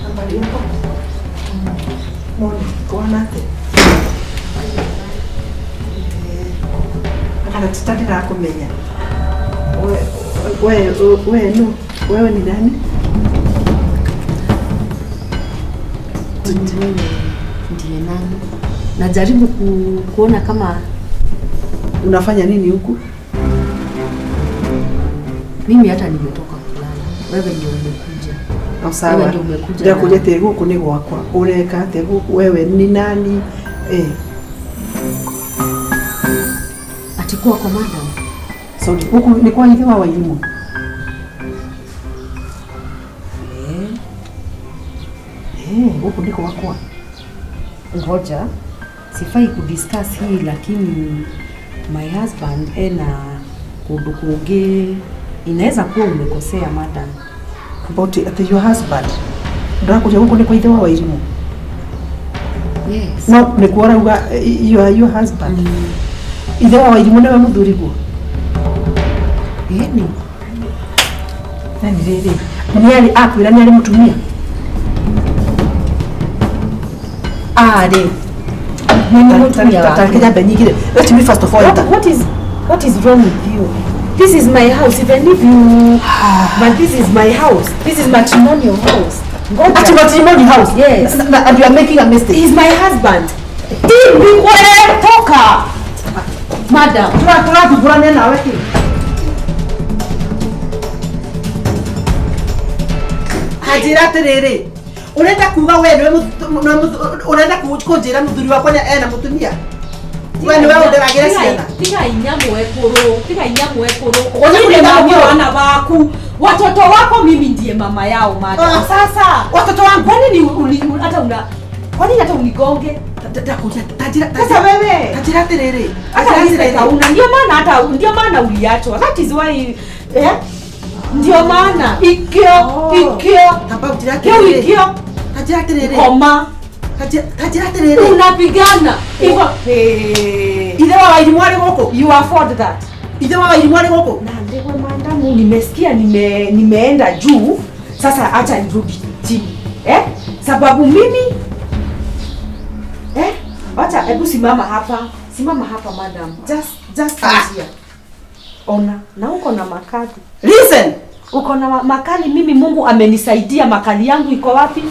Habari yako? Mona, kuona atĩa? Kana tutandĩrakũmenya. We, we, we, no. Wewe ni nani? Wewe ndiye nani? Najaribu kuona kama Unafanya nini huku? Mimi hata nimetoka kulala. Wewe ndio umekuja. No, sawa. Wewe ndio umekuja. Ndakuja te guku ni gwakwa. Ureka te guku wewe ni nani? Eh. Ati kwa kwa madam. Sorry, huku ni kwa ithe wa Wairimu. Eh. Eh, huku ndiko gwakwa. Ngoja. Sifai kudiscuss hii lakini my husband ena kundu kungi inaweza kuwa umekosea madam. About at your husband. Ndakuja huku ni kwa ithe wa Wairimu. Yes. No, ni kuora uga your husband. Ithe wa Wairimu niwe muthuri guo. Eni. Nani riri? Ni ari akwira ni ari mutumia. Ari. Ni mutumia wake. Let me first of all enter. What is wrong with you? This is my house, even if you but this is my house. This is matrimonial house. Ngoja. Ati matrimonial house? Yes. And you are making a mistake. He is my husband. Toka. Madam. Turathumbũrane nawe kĩ? Anjĩra atĩrĩrĩ, ũrenda kuga we nĩwe ũrenda kũnjĩra mũthuri wakwa ena mũtumia? We nĩwe ũnderagĩra ciana. Tiga inyamũ ekũrũ, tiga inyamũ ekũrũ. Wacha Mimi kuniambia mama mimi. wana waku. Watoto wako mimi ndiye mama yao madam. Sasa watoto wangu kwa nini hata una kwa nini hata unigonge? Sasa wewe Tanjĩra atĩrĩrĩ, hata respect hauna. Ndio maana hata ndio maana uliachwa. That is why ndio maana ikio ikio Tamba njĩra kio atĩrĩrĩ. ikio Tanjĩra atĩrĩrĩ. Koma. Tanjĩra atĩrĩrĩ. Unapigana. Hivyo. Ithe wa Wairimu arĩ gũkũ? You afford that. Ithe wa Wairimu arĩ gũkũ? Na ndewe mandamu nimesikia nimeenda juu. Sasa acha nirudi chini. Sababu mimi acha hebu simama hapa. Simama hapa madam. Just stand here. Ona, na uko na makali. Listen. Uko na makali. Mimi Mungu amenisaidia, makali yangu iko wapi?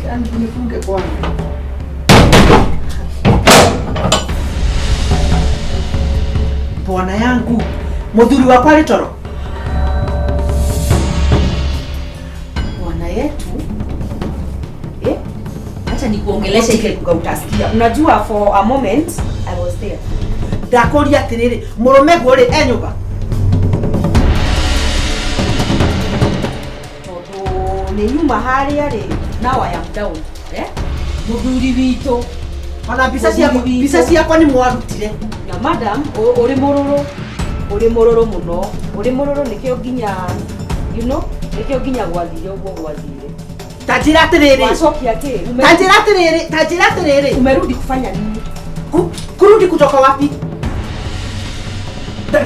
Yaani nifunge kwanza. Bwana yangu, muthuri wakwa arĩ toro. Bwana yetu. Acha nikuongeleshe ile lugha utasikia. Unajua for a moment I was there. Ndakũria atĩrĩrĩ, mũrũme guo rĩ e nyũmba? Tondu Nĩ nyuma harĩa rĩ, now I am down. Eh? Mũthuri witũ. Ona mbica ciakwa, mbica ciakwa nĩ mwarutire. Na madam, ũrĩ mũrũrũ. Ũrĩ mũrũrũ mũno. Ũrĩ mũrũrũ nĩkĩo nginya, you know, nĩkĩo nginya gwathire ũguo gwathire. Ta njĩra atĩrĩrĩ. Wacokia kĩ? Ta njĩra atĩrĩrĩ, ta njĩra atĩrĩrĩ. Umerudi kufanya nini? Kurudi kutoka wapi?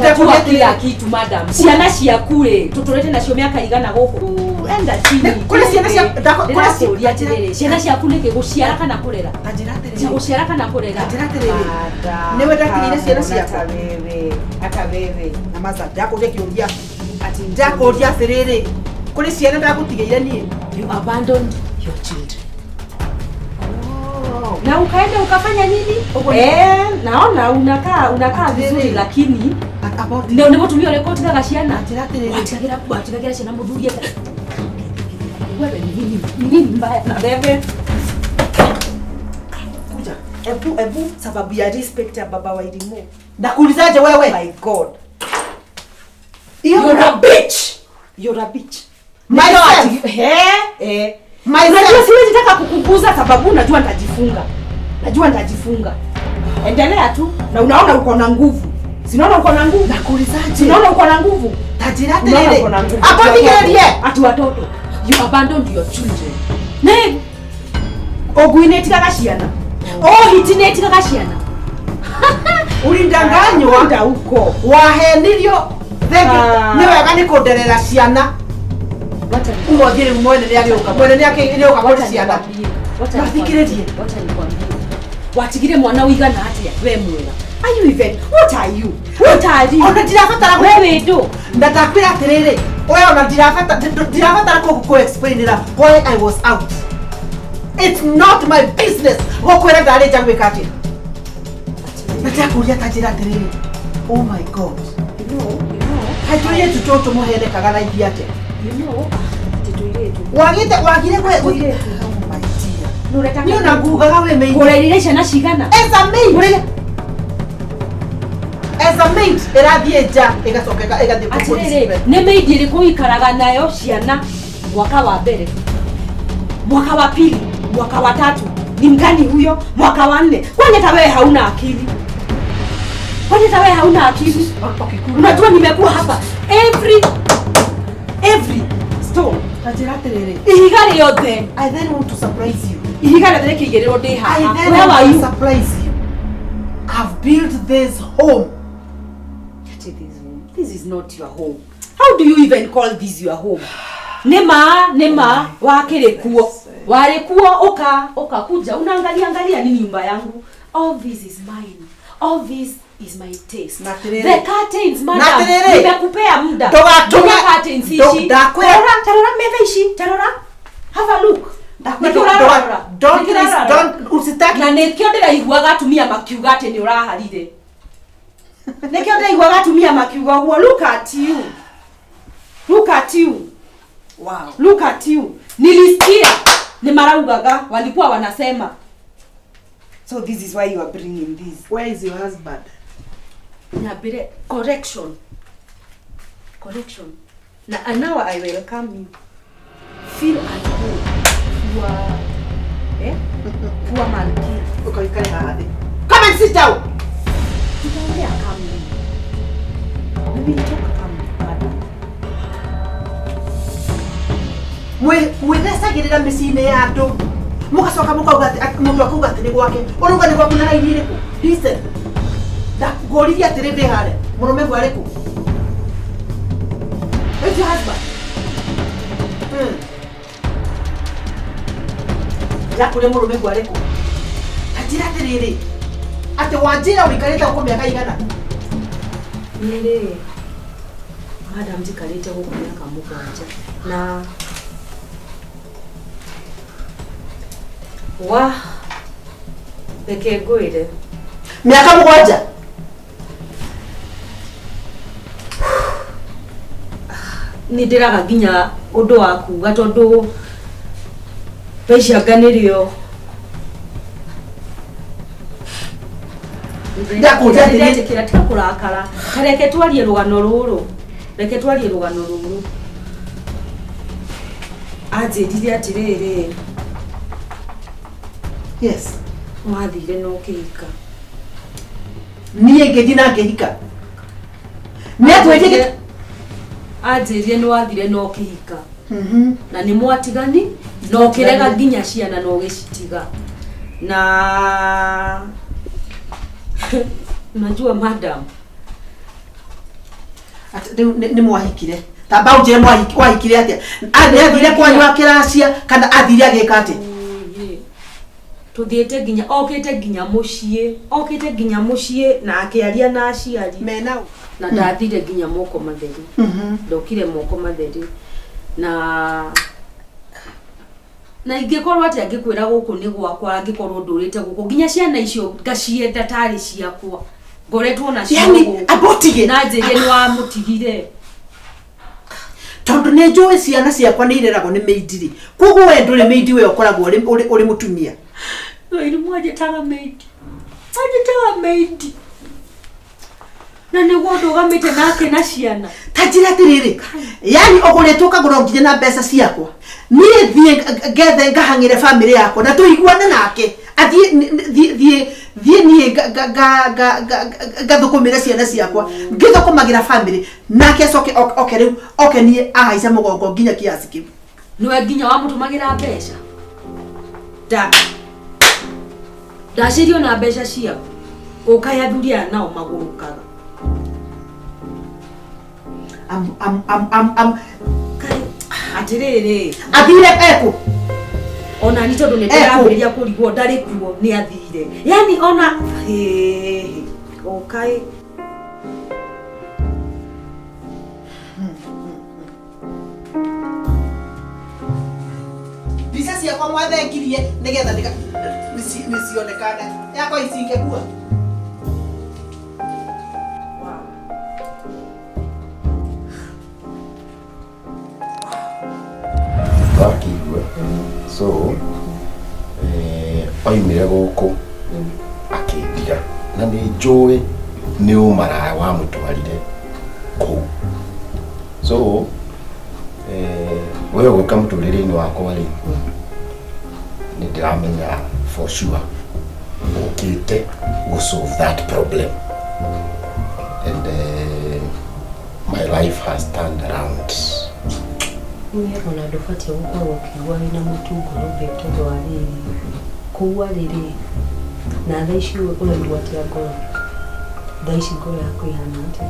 Najua kila kitu madam. Ciana ciaku rĩ, tũtũrĩte nacio mĩaka igana gũkũ. Enda chini. Kũrĩ ciana cia kũrĩ ciũria atĩrĩrĩ, ciana ciaku nĩkĩ gũciara kana kũrera? Ta njĩra atĩrĩrĩ. Gũciara kana kũrera? Ta njĩra atĩrĩrĩ. Nĩwe ndakinyire ciana ciakwa. Hata wewe. Na maza ndakũria kĩũria. Ati ndakũria atĩrĩrĩ. Kũrĩ ciana ndagũtigĩire niĩ. You abandoned your children. Na ukaenda ukafanya nini? Eh, naona unakaa vizuri lakini ndio nĩgũtumia ũrĩkũ ũtigaga ciana. Watigagĩra ciana mũthuri eka. Wewe ni nini mbaya na wewe? Kuja. Ebu sababu ya respect ya baba wa Irimo. Nakuulizaje wewe? My God. You're a bitch. You're a bitch. Myself. Eh. Myself. Siwezi taka kukuguza sababu najua nitajifunga. Najua nitajifunga. Endelea tu na unaona uko na nguvu. Sinaona uko na nguvu. Nakuulizaje? Sinaona uko na nguvu. Tajira terere. Hapo nigerie. Ati watoto. You abandoned your children. Ne. Ogwine tigaga ciana. Oh, hitine tigaga ciana. Ulindanganywa nda huko. Wahenirio. Ni wega ni kunderera ciana. Umuthĩ rĩu mwene nĩ agĩũka. Mwene nĩ akĩũka kũrĩ ciana. Mathikĩrĩrie. Wacha nikwambie. Watigire mwana uigana atia we mwega. Are you even? What are you? What are you? Ona ndirabatara wewe ndo. Ndatakwĩra atĩrĩrĩ. Oya ona ndirabatara kũ explainira why I was out. It's not my business. Gũkwĩra ndarĩ nja gwĩka atĩa. Ndatakũria ta njĩra atĩrĩrĩ. Oh my God. You know. Kaitũrĩtu tũtũ mũhenekaga na ithiĩ atĩa. You know, wagire kwe oh my dear. Ni unagugaga we maid. Kũrerire ciana cigana? As a maid. As a maid ĩrathiĩ nja ĩgacoka ĩgathiĩ. Atĩrĩrĩ, nĩ maid ĩrĩkũ ikaraga nayo ciana mwaka wa mbere, mwaka wa pili, mwaka wa tatu? Ni mgani huyo? Mwaka wa nne. Kwani hata wewe hauna akili? Kwani hata wewe hauna akili? Unajua nimekuwa hapa every stone. Tajira atĩrĩrĩ. Ihiga rĩothe. I then want to surprise you. Ihiga rĩothe rĩkĩigĩrĩrwo ndĩ haha. I then want to surprise you. I've built this home. This is not your home. How do you even call this your home? Nema wakĩrĩ kuo. Warĩ kuo uka kuja unaangalia angalia nini nyumba yangu. All this is mine. All this is my taste. The curtains, madam. Nimekupea muda. Toka curtains ici. Tarora metha ici. Tarora. Have a look. Don't usitaki. Na nĩkĩo ndĩraiguaga atumia makiuga atĩ nĩ ũraharire. Nĩkĩo ndĩraiguaga atumia makiuga ũguo. Look at you. Look at you. Wow. Look at you. Nilisikia ni maraugaga walikuwa wanasema. So this is why you are bringing this. Where is your husband? Nyabire correction. Correction. Na and now I welcome you. Feel at home. You are poor malkia. Okay, you can't. Come and sit down. Tutaongea calmly. We will talk calmly, madam. Mwithecagĩrĩra mĩciĩ-inĩ ya andũ. Mũgacoka mũkauga atĩ mũndũ akauga atĩ nĩ gwake. Ũrauga nĩ gwaku na raini ĩrĩkũ? Listen. Ndakũririe atĩrĩ ndĩ harĩa. Mũrũme guo arĩ kũ? Where's your husband? Ndakũria mũrũme guo arĩ kũ? Ta njĩra atĩrĩrĩ. Atĩ wanjĩra ũikarĩte gũkũ mĩaka igana? Niĩ rĩ, madam njikarĩte gũkũ mĩaka 7 na wa reke ngwĩre mĩaka 7 nĩ ndĩraga nginya ũndũ wa kuga tondũ mbeca nĩrĩo ndĩretĩkĩra tiga kũrakara. Reke twarie rũgano rũrũ. Reke twarie rũgano rũrũ. Anjĩrire atĩrĩrĩ. Yes. Wathire na ũkĩhika. Niĩ ngĩthiĩ na ngĩhika. Nĩ atwĩtie. Anjĩrire nĩ wathire na ũkĩhika. Na nĩ mwatigani na ũkĩrega nginya ciana na ũgĩcitiga. Na unajua madam, Rĩu nĩ mwahikire. Tamba ũnjĩre wahikire atĩa? Athire kwanyu akĩracia kana athire agĩka atĩa? Tuthiĩte nginya okĩte nginya mũciĩ, okĩte nginya mũciĩ na akĩaria na aciari. Mena na ndathire nginya moko matheri. Ndokire moko matheri. Na ingĩkorwo atĩ angĩkwĩra gũkũ nĩ gwakwa, angĩkorwo ndũrĩte gũkũ nginya ciana icio ngacienda tarĩ ciakwa. Ngoretwo nacio. Yani abotige. Na njĩrie nĩ wamũtigire. Tondũ nĩ njũĩ ciana ciakwa nĩ ireragwo nĩ maid rĩ. Koguo we ndũrĩ maid, we ũkoragwo ũrĩ mũtumia. Irimũ anjĩtaga maid. Anjĩtaga maid. Na nĩguo ndũgamĩte nake na ciana. Ta njĩra atĩrĩrĩ, yani ũgũrĩtwo ũkagũrwo nginya na mbeca ciakwa. Niĩ thiĩ ngethe ngahang'ĩre bamĩrĩ yakwa na tũiguane nake. Athiĩ thiĩ niĩ ngathũkũmĩre ciana ciakwa. Ngĩthũkũmagĩra bamĩrĩ nake acoke oke rĩu oke niĩ ahaice mũgongo nginya kiasi kĩu. Nĩwe nginya wamũtũmagĩra mbeca. Ndacirio na mbeca ciaku. Ũkahe athuri aya nao magũrũkaga. Am Atĩrĩrĩ. Athire eku. Ona ni tondũ nĩ ndĩrambĩrĩria kũrigwo ndarĩ kuo nĩ athire. Yani ona ũkaĩ. Mbica ciakwa mwathengirie nĩgetha nĩcionekane. Yakwa icingĩkua. Wakĩigua. So oimire gũkũ akĩndiga na nĩ njũĩ nĩ ũmaraya wamũtwarire kũu. So we ũgũka mũtũrĩre-inĩ wakwa rĩ, nĩ ndĩramenya for sure ũkĩte gũ solve that problem and my life has turned around. Niĩ ona ndũbatiĩ gũkorwo ũkĩigua wĩna mũtu ngoro babe tondũ wa rĩrĩ kũu arĩ rĩ na thaa ici ũraigua atĩa ngoro? Thaa ici ngoro yaku ĩhana atĩa?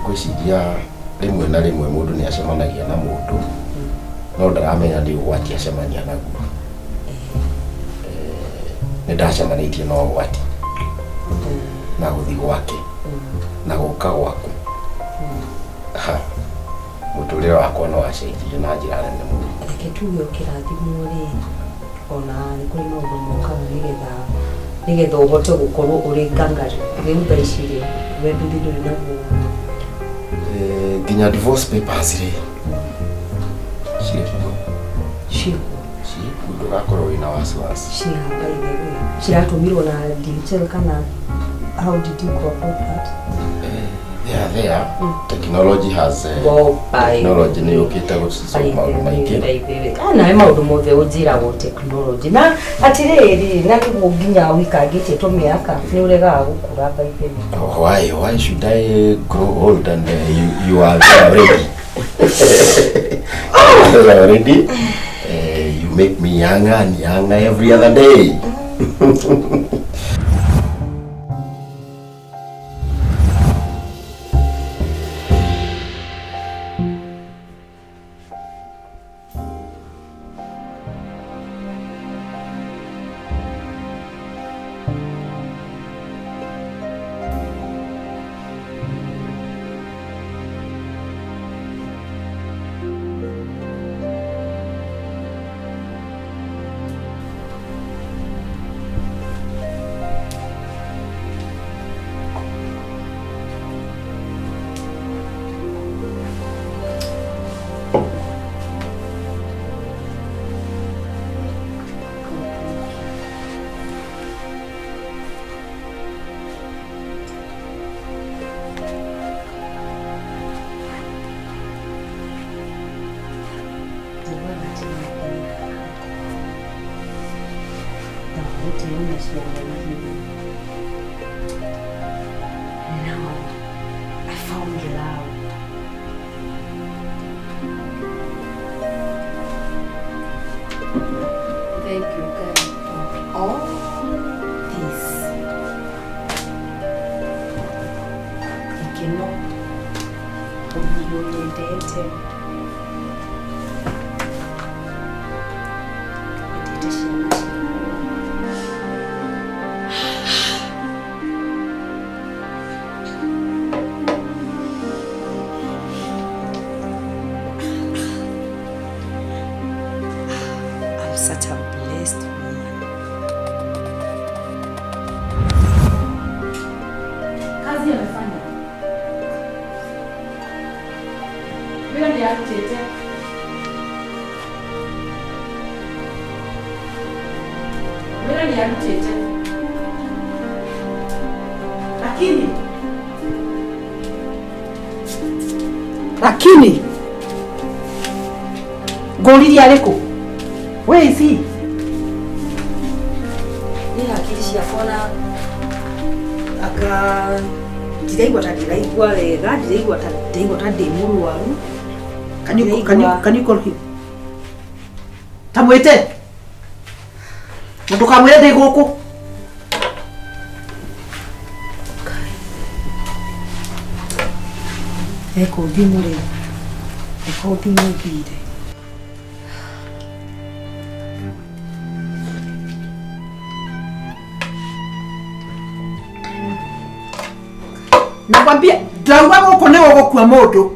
Ngwĩciria rĩmwe na rĩmwe mũndũ nĩ acemanagia na mũndũ no ndaramenya nĩ ũgwati acemania naguo. Nĩ ndacemanĩtie na ũgwati na gũthiĩ gwake na gũka gwaku. Ha, mũtũrĩre wakwa no wacenjirie na njĩra nene mũno. Reke tuge ũkĩrathimwo rĩ, ona nĩ kũrĩ maũndũ mokaga nĩgetha ũhote gũkorwo ũrĩ ngangari. Rĩu thaa ici rĩ, we nduthi ndũrĩ naguo. Nginya divorce papers rĩ cirĩ kuo. Ciĩ kuo. Cirĩ kuo, ndũgakorwo wĩna wasiwasi. Ciĩ haha by the way. Ciratũmirwo na DHL kana how did you go about that? They are there. Technology has technology nĩ yũkĩte gũcisolve maũndũ maingĩ. Nawe maũndũ mothe ũnjĩragwo technology na atĩrĩrĩ na nĩguo nginya wĩikangĩtie tũmĩaka nĩ ũregaga gũkũra by the way. Why should I grow old and you are there already? Already you make me younger and younger every other day. Gĩtĩo na ciana igĩrĩ. Now I found love. Thank you, God, for all this. Gĩkeno, mũthuri ũnyendete, endete ciana ciakwa. I'm such a blessed woman. Kazi amefanya. Wĩra nĩ arutĩte. Wĩra nĩ arutĩte. Lakini ngũririe arĩkũ? Where is he? Nĩ hakiri ciakwa na anga ndiraigua ta ndĩraigua wega, ndiraigua ta ndĩraigua ta ndĩ mũrwaru. Can you call him? Ta mwĩte. Na ndũkamwĩre ndĩ gũkũ. Eko thimũ rĩu. Eko thimũ thire. Nakwambia ndauga gũkũ nĩ gũgũkua mũndũ.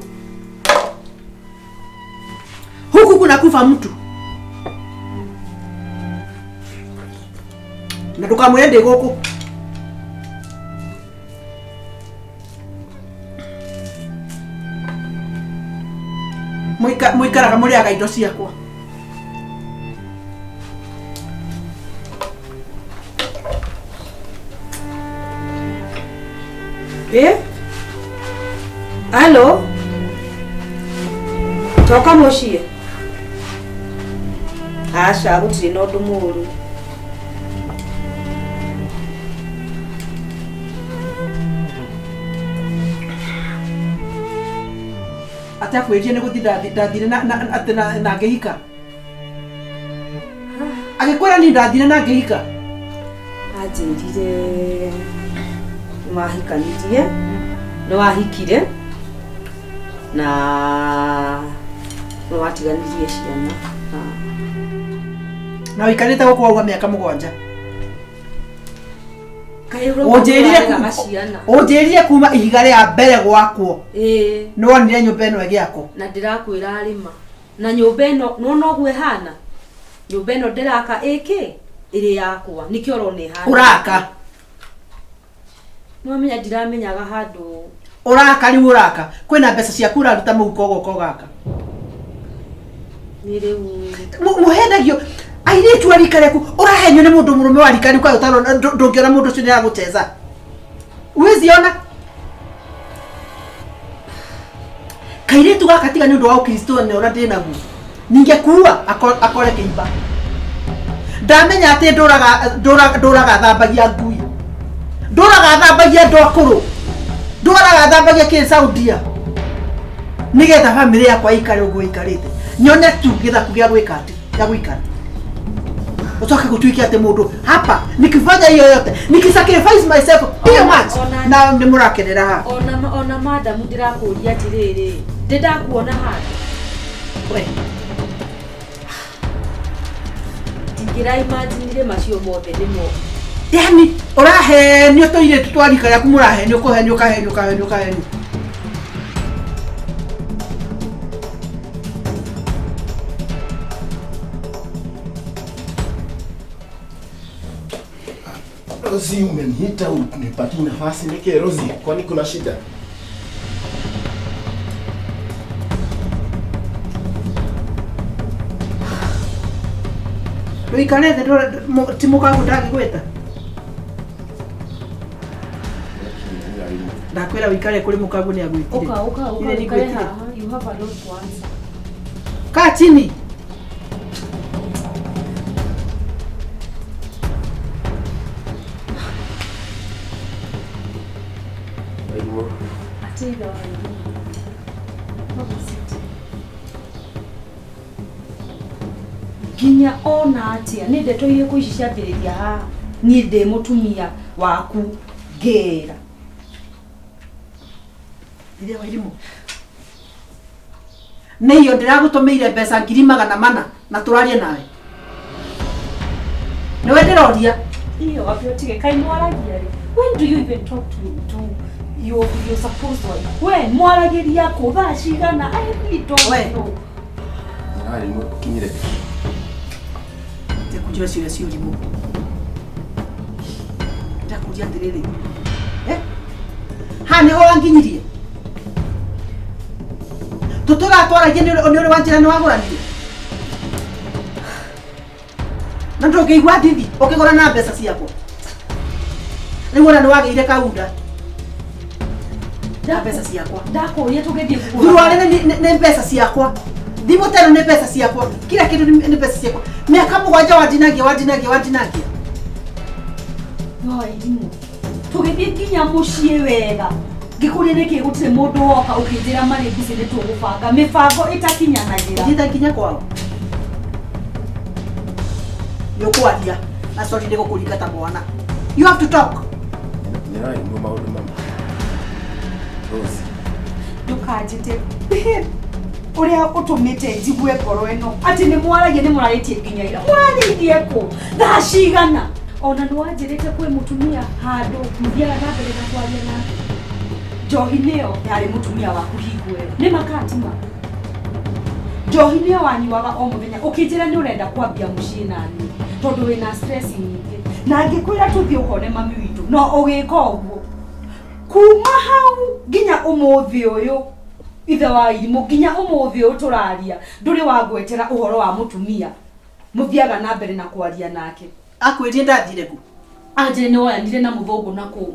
Huku kuna kufa mtu. Na ndũkamwĩre ndĩ gũkũ. Mũikaraga mũrĩaga indo ciakwa. Eh? Halo? Toka mũciĩ? Aca, gũtirĩ na ũndũ mũũru. Atĩ akwĩrire nĩ gũthiĩ ndathire atĩ na ngĩhika. Agĩkwĩra niĩ ndathire na ngĩhika. Anjĩrire nĩwahikanirie, nĩwahikire na nĩwatiganirie ciana. Na ũikarĩte gũkũ wauga mĩaka 7. Ũnjĩrire kuma ihiga rĩa mbere gwakwo. Ĩĩ. Nĩwonire nyũmba ĩno ĩgĩakwo. Na ndĩrakwĩra arĩma. Na nyũmba ĩno nĩwona ũguo ĩhana? Nyũmba ĩno ndĩraka ĩkĩ? Ĩrĩ yakwa. Nĩkĩo ũrona ĩhana. Ũraka. Nĩwamenya ndiramenyaga handũ. Ũraka rĩu ũraka. Kwĩna mbeca ciaku ũraruta mũhuko ũgoka ũgaka. Nĩ rĩu. Mũhendagio airĩtu a rika rĩaku ũrahenio nĩ mũndũ mũrũme wa rika rĩu ũtarona ndũngĩona mũndũ ũcio nĩaragũcheza. Wĩziona? Kairĩtu gaka tiga nĩ ũndũ wa ũkristo nĩ ũrĩa ndĩnaguo. Ningĩkua akore kĩimba. Ndamenya atĩ ndũraga thambagia ngui. Ndũraga thambagia andũ akũrũ. Ndũraga thambagia kĩ Saudia. Nĩgetha bamĩrĩ yakwa ĩikare ũguo ĩikarĩte. Nyone tu gĩthaku gĩa gwĩka atĩ, gĩa gũikara. Utoke kutuike ate mundu hapa nikifanya hiyo yote nikisacrifice myself hiyo much na ni murakenera ha ona madam ndirakuria atiriri ndindakuona handu we ndingira imagine macio mothe nimo yani urahenio toire tutwarika yaku murahenio kuhenio kahenio kahenio kahenio. Rozi, umeniita unipatie nafasi nike Rozi, kwani kuna shida? Wikare the timuka ndagigweta. Ndakwira wikare kuri mukagu ni agwitire. Uka uka uka wikare haha, you have a lot to answer. Kaa chini. Gĩtĩ ithe wa irimũ. Have a seat. Nginya ona atĩa nĩ ndeto irĩkũ ici ciambĩrĩria haha niĩ ndĩ mũtumia waku ngĩra. Ithe wa irimũ. Nĩ iyo ndĩragũtũmĩire mbeca 400,000 na tũrarie nawe. Nĩwe ndĩroria. Iyo wambe ũtige kaĩ mwaragia rĩ. When do you even talk to your supposed wife? When mwaragĩria kũ thaa cigana? I really don't We. know. Nyina wa irimũ ũkinyire. Ndĩkũnjĩra ciũria cia ũrimũ. Ndakũria atĩrĩrĩ. Eh? Haha nĩho wanginyirie. Tũtũratwaragia nĩ ũrĩ wa njĩra nĩ wagũranire. Na ndũngĩigua ndithi ũkĩgũra na mbeca ciakwa. Rĩu ona nĩ wagĩire kaunda na mbeca ciakwa. Ndakũria tũgĩthiĩ kũgũra. Thuruarĩ nĩ mbeca ciakwa. Thimũ ta ĩno nĩ mbeca ciakwa. Kila kĩndũ nĩ mbeca ciakwa. Mĩaka 7 wandinagia wandinagia wandinagia. No irimũ. Tũgĩthiĩ nginya mũciĩ wega. Ngĩkũria nĩkĩ gũtirĩ mũndũ woka ũkĩnjĩra marĩ busy nĩ tũgũbanga mĩbango ĩtakinyanagĩra. Thiĩte nginya kwao. Nĩ ũkwaria na sorry nĩ gũkũringa ta mwana. You have to talk. Nyina wa irimũ maũndũ mamwe. Rose. Ndũkanjĩte babe ũrĩa ũtũmĩte njigue ngoro ĩno atĩ nĩ mwaragia nĩ mũrarĩtie nginya ira mũrarĩirie kũ thaa cigana ona nĩ wanjĩrĩte kwĩ mũtumia handũ mũthiaga na mbere na kwaria nake. Njohi nĩyo yarĩ mũtumia waku hingo ĩyo nĩ makatima. Njohi nĩyo wanyuaga o mũthenya ũkĩnjĩra nĩ ũrenda kwambia mũciĩ naniĩ tondũ wĩna stress nyingĩ na ngĩkwĩra tũthiĩ ũkone mami witũ no ũgĩka ũguo. Kuma hau nginya ũmũthĩ ũyũ ithe wa irimũ nginya ũmũthĩ ũyũ tũraria ndũrĩ wangwetera ũhoro wa mũtumia mũthiaga na mbere na kwaria nake. Akwĩrie ndathire kũ? Anjĩre nĩ woyanire na mũthũngũ na kũu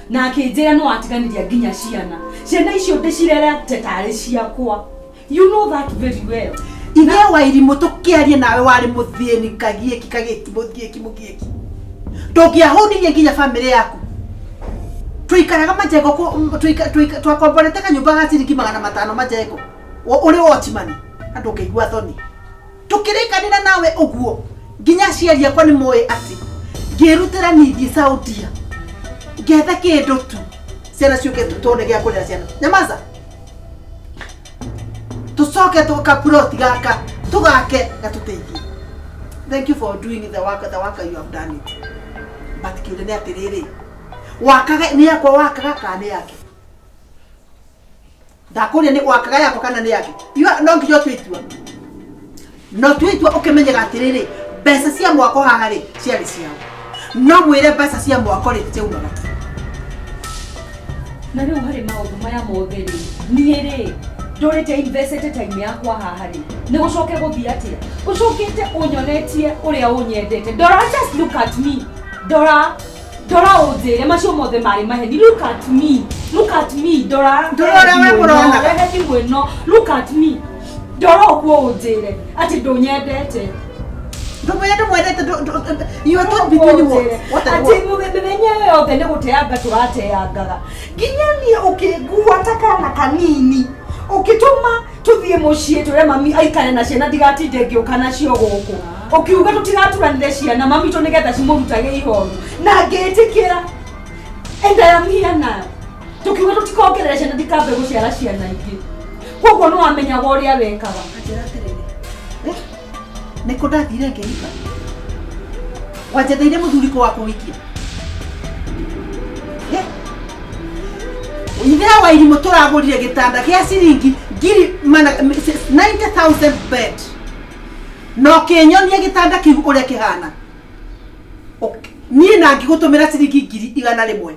na akĩnjĩra nĩ watiganĩria nginya ciana. Ciana icio ndĩcirerete tarĩ ciakwa. You know that very well. Ithe wa irimũ tũkĩaria nawe warĩ mũthĩni kagiĩki kagiĩki mũthiĩki mũgiĩki. Ndũngĩahũnirie nginya bamĩrĩ yaku. Tũikaraga majengo twakomborete kanyũmba ga ciringi 500 majengo. Ũrĩ watchman na ndũngĩigua thoni. Tũkĩrĩkanĩra nawe ũguo nginya aciari akwa nĩ moĩ atĩ ngĩrutĩra nithiĩ Saudia ngetha kĩndũ tu ciana ciũke tuone gĩa kũrĩa ciana. Nyamaza. Tũcoke tũkaploti gaka tũgake gatũteithie. Thank you for doing the work you have done it. But kĩũria nĩ atĩrĩrĩ, wakaga nĩ yakwa wakaga kana nĩ yake? Ndakũria nĩ wakaga yakwa kana nĩ yake? No nginya ũtue itua. No tue itua ũkĩmenyaga atĩrĩrĩ, mbeca cia mwako haha rĩ ciarĩ ciao. No mwĩre mbeca cia mwako rĩ ciaumaga. Na rĩu harĩ maũndũ maya mothe rĩ, niĩ rĩ ndũrĩte investete time yakwa haha rĩ nĩ gũcoke gũthiĩ atĩa? Ũcokete ũnyonetie ũrĩa ũnyendete. Ndora, just look at me. Ndora, ndora ũnjĩre macio mothe marĩ maheni. Look at me. Look at me. Ndora. Ndora ũrĩa we mũronaga. Rehe thimũ ĩno. Look at me. Ndora ũguo ũnjĩre atĩ ndũnyendete. Ndũmwĩre ndũmwendete, you are not between what and Atĩ what. mĩthenya ĩyo yothe nĩ gũteanga tũrateangaga. Nginya niĩ ũkĩngua ta kana kanini ũkĩtũma tũthiĩ mũciĩ tũre mami aikare na ciana ndigatinde ngĩũka nacio gũkũ. Ũkiuga tũtigaturanĩre ciana mami tũ nĩgetha cimũrutage ihoru na ngĩtĩkĩra. And I am here now. Tũkiuga tũtikongerere ciana ndikambe gũciara ciana ingĩ. Koguo nĩ wamenyaga ũrĩa wekaga. Anjĩra atĩrĩrĩ, nĩ kũ ndathire ngĩhika? Wanjetheire mũthuri kũ wa kũhikia? Ithe wa irimũ tũragũrire gĩtanda gĩa ciringi 90,000 bed. Na ũkĩnyonia gĩtanda kĩu ũrĩa kĩhana. Niĩ na ngĩgũtũmĩra ciringi 100,000.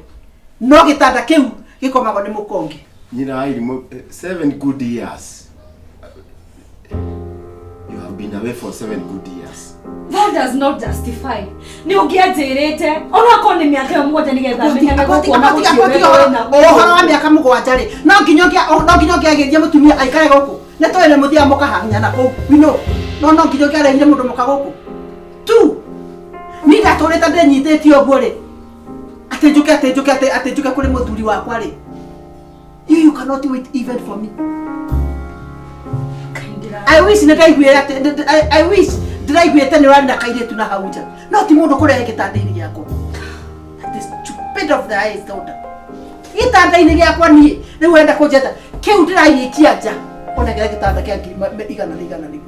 No gĩtanda kĩu gĩkomagwo nĩ mũkonge. Nyina wa irimũ 7 good years. You have been away for 7 good years. That does not justify. Nĩ ũngĩanjĩrĩte onakorwo nĩ mĩaka ĩyo 7 nĩgetha menyage gũkuona gũtirĩ Ũhoro wa mĩaka 7 rĩ, no nginya ũngĩagĩria mũtumia aikare gũkũ. Nĩ tũĩ nĩ mũthiaga mũkahang'ana kũu. We know. No nginya ũngĩarehire mũndũ mũka gũkũ. Tu. Niĩ ndatũrĩte ndĩnyitĩtie ũguo rĩ. Atĩ njũke atĩ njũke atĩ njũke kũrĩ mũthuri wakwa rĩ. You cannot wait even for me. I wish nĩ ndaiguire atĩ I wish ndĩraiguĩte nĩ ũrarĩ na kairĩtu na hau nja no ti mũndũ kũrehe gĩtanda-inĩ gĩakwa. The stupid of the highest order. Gĩtanda-inĩ gĩakwa niĩ rĩu ũrenda kũnjeta kĩu ndĩragĩikia nja ona kĩrĩa gĩtanda kĩa ngiri igana rĩa igana rĩu.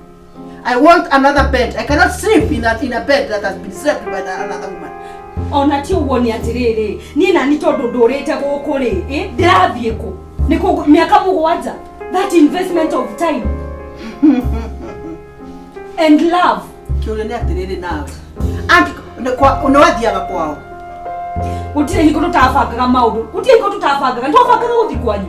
I want another bed. I cannot sleep in a bed that has been slept by another woman. Ona ti ũguo nĩ atĩrĩrĩ, niĩ nani tondũ ndũrĩte gũkũ rĩ, ndĩrathiĩ kũ? Nĩ kũ mĩaka mũgwanja? That investment of time and love. Kĩũria nĩ atĩrĩrĩ nawe. Angĩ nĩ wathiaga kwao. Gũtirĩ hingo tũtabangaga maũndũ, gũtirĩ hingo tũtabangaga, nĩ twabangaga gũthiĩ kwanyu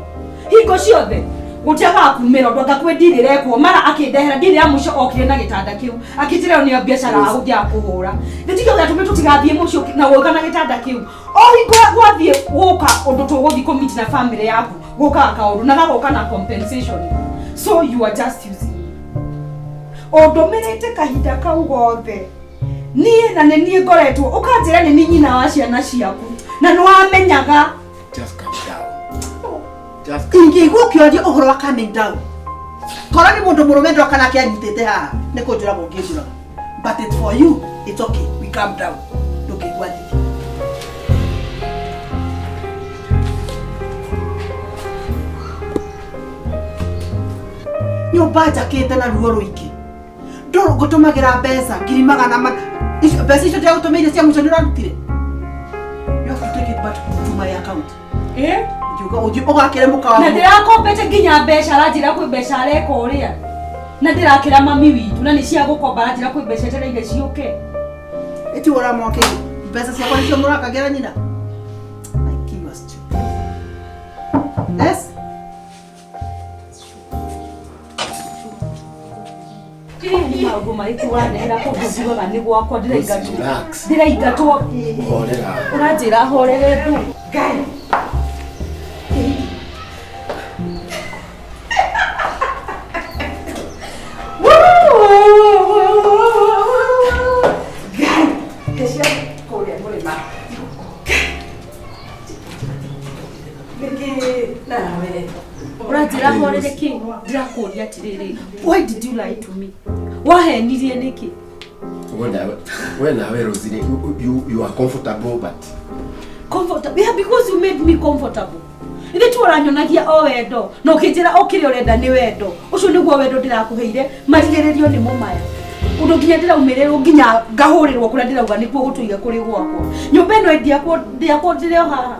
hingo ciothe. Gũtiagaga kumĩra ũndũ anga kwĩ ndiri ĩrekwo mara akĩndehera ndiri ya mũico okire na gĩtanda kĩu akĩnjĩra ĩyo nĩyo biacara agũthiaga kũhũra. Gĩtikĩo gĩatũmire tũtigathiĩ mũciĩ na gũka na gĩtanda kĩu. O hingo gwathiĩ gũka ũndũ tũgũthiĩ kũmeet na family yaku, gũkaga kaũndũ na gagoka na compensation. So you are just using me. Ũndũmĩrĩte kahinda kau gothe. Niĩ na nĩ niĩ ngoretwo ũkanjĩra nĩ niĩ nyina wa ciana ciaku na nĩ wamenyaga. Just calm down. Just calm. Ingĩigua ũkĩaria ũhoro wa calming down. Korwo nĩ mũndũ mũrũme ndoka nake anyitĩte haha nĩ kũnjũraga ũngĩnjũraga. But it's for you, it's okay, we calm down. Ndũngĩigua thithi. Nyũmba njakĩte na ruo rũingĩ. Ndũrũ ngũtũmagĩra mbeca ngiri magana mana. Icio mbeca icio ndĩragũtũmĩire cia mũico nĩ ũrarutire? You have to take it back to my account. Ũthiĩ ũthiĩ ũgakĩre mũkawa. Na ndĩrakombete nginya mbeca aranjĩra kwĩ mbeca areka ũrĩa. Na ndĩrakĩra mami witũ na nĩ cia gũkomba aranjĩra kwĩ mbeca etereire ciũke. Ĩti ũramwakĩire mbeca ciakwa nĩcio mũrakagĩra nyina. Like you are stupid. Yes? Nĩ maũndũ marĩkũ ũrandehera kũndũ njugaga nĩ gwakwa ndĩraingatwo. Relax. Ndĩraingatwo. Horera. Ũranjĩra horere ndũ. Ngai. Ngai. Kecia kũrĩa mũrĩma. Nĩkĩ nawe? Ũranjĩra horere kĩ? Ndĩrakũria atĩrĩrĩ, why did you lie to me? Wahenirie nĩkĩ? We nawe Rosie, you are comfortable but comfortable. Yeah, because you made me comfortable. Ithe tu ũranyonagia o wendo na ũkĩnjĩra o kĩrĩa ũrenda nĩ wendo. Ũcio nĩguo wendo ndĩrakũheire, marigĩrĩrio nĩmo maya. Ũndũ nginya ndĩraumĩrĩrwo nginya ngahũrĩrwo kũrĩa ndĩrauga nĩkuo gũtũire kũrĩ gwakwa. Nyũmba ĩno ĩndiakwo ndĩakwo ndĩrĩ o haha.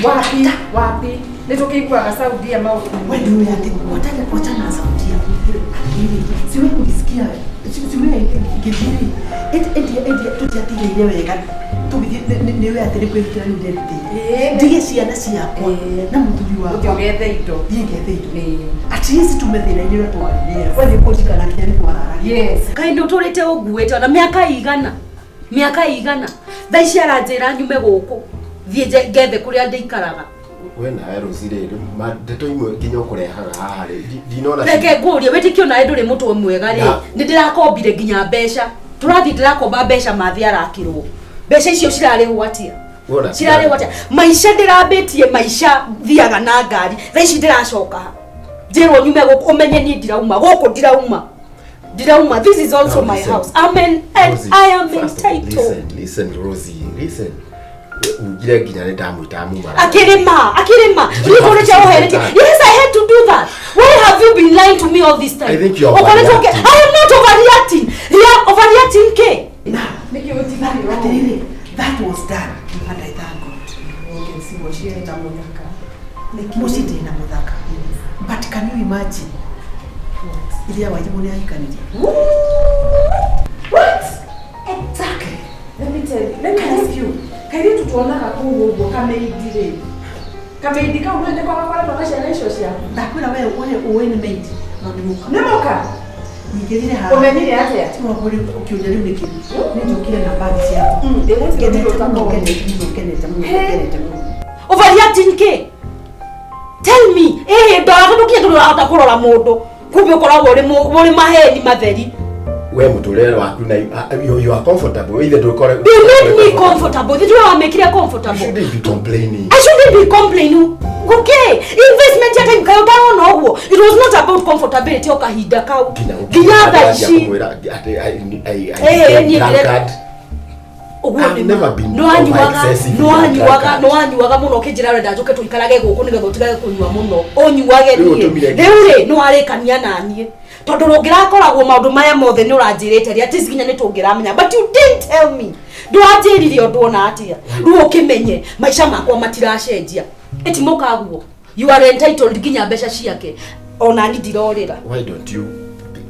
Wapi wapi nĩ tũkĩiguaga saundi ya maũndũ. Wewe ndio ati watana wachana na sauti yako. Siwe kulisikia siwe ngithiri. Eti eti tutiatigĩire wega. Tũgĩthiĩ nĩwe atĩ nĩ kwĩrutĩra rĩu nderutĩire. Ndige ciana ciakwa na mũthuri Ũthiĩ wakwa. ũgethe indo. Thiĩ ngethe indo. At least tume thĩna-inĩ ũrĩa twarĩ. We nĩ kũnjikara nginya nĩ twararagia. Yes. Kaĩ ndũtũrĩte ũnguĩte ona mĩaka igana. Mĩaka igana. Thaa ici aranjĩra nyume gũkũ. Thiĩ ngethe kũrĩa ndĩikaraga. We nawe Rosie rĩ, ndeto imwe nginya ũkũrehaga haha rĩ, ndinona. Reke ngũrie wĩtĩkio nawe ndũrĩ mũtwe mwega rĩ. Nĩ ndĩrakombire nginya mbeca. Tũrathiĩ ndĩrakomba mbeca mathi arakĩrwo. Mbeca icio cirarĩhwo atĩa? Cirarĩhwo atĩa? Maica ndĩrambĩtie maica thiaga na ngari. Thaa ici ndĩracoka ha. Njĩrwo nyume gũkũ ũmenye niĩ ndirauma gũkũ ndirauma. Ndirauma. This is also my house. Amen. And I am entitled. Listen, listen Rosie, listen. Ugire nginya nĩ ndamwĩta mumara. Akĩrĩma, akĩrĩma. Nĩ ũheretie. Yes, I had to do that. Why have you been lying to me all this time? I think you are overreacting. I am not overreacting. You are overreacting ke. Nĩkĩ ũtigire? Atĩrĩrĩ, that was done and I thank God. You can see mũciĩ na mũthaka. Mũciĩ ndĩ na mũthaka. But can you imagine? Iria Wairimu nĩ ahikanirie. What? Exactly. Let me tell you, let me ask you. Kairĩtu tuonaga kũu ũguo kameindi rĩ. Kameindi kau nĩ nĩko gakoretwo na ciana icio ciaku. Ndakwĩra we ũĩ nĩ maid no nĩ mũka. Nĩ mũka? Nyingĩrire haha. Ũmenyire atĩa? Ũkĩũria rĩu nĩkĩ? Nĩ njũkire na bagi ciakwa. Ngenete mũno, ngenete mũno, ngenete mũno, ngenete mũno. Overreacting ke? Tell me, ndora tondũ nginya ndũrahota kũrora mũndũ. Kumbe ũkoragwo ũrĩ maheni matheri. We mũtũrĩre waku na you are comfortable. Either ndũkore. You made me comfortable. Ithuĩ wamĩkire comfortable. You shouldn't be complaining. I shouldn't Shouldn't be complaining. Okay, investment ya time kayo ndarona ũguo. It was not about comfortability o kahinda kau. Nginya thaa ici. Ũguo nĩwanyuaga mũno ũkĩnjĩra ũrenda njũke tũikarage gũkũ nĩgetha ũtigage kũnyua mũno ũnyuage niĩ rĩu rĩ nĩwarĩkania naniĩ tondũ rũngĩrakoragwo maũndũ maya mothe nĩ ũranjĩrĩte rĩ at least nginya nĩ tũngĩramenya, but you didn't tell me. Ndwanjĩrire ũndũ ona atĩa. Rĩu ũkĩmenye maica makwa matiracenjia. Ĩtimũkaguo. You are entitled nginya mbeca ciake. Ona ni ndirorĩra. Why don't you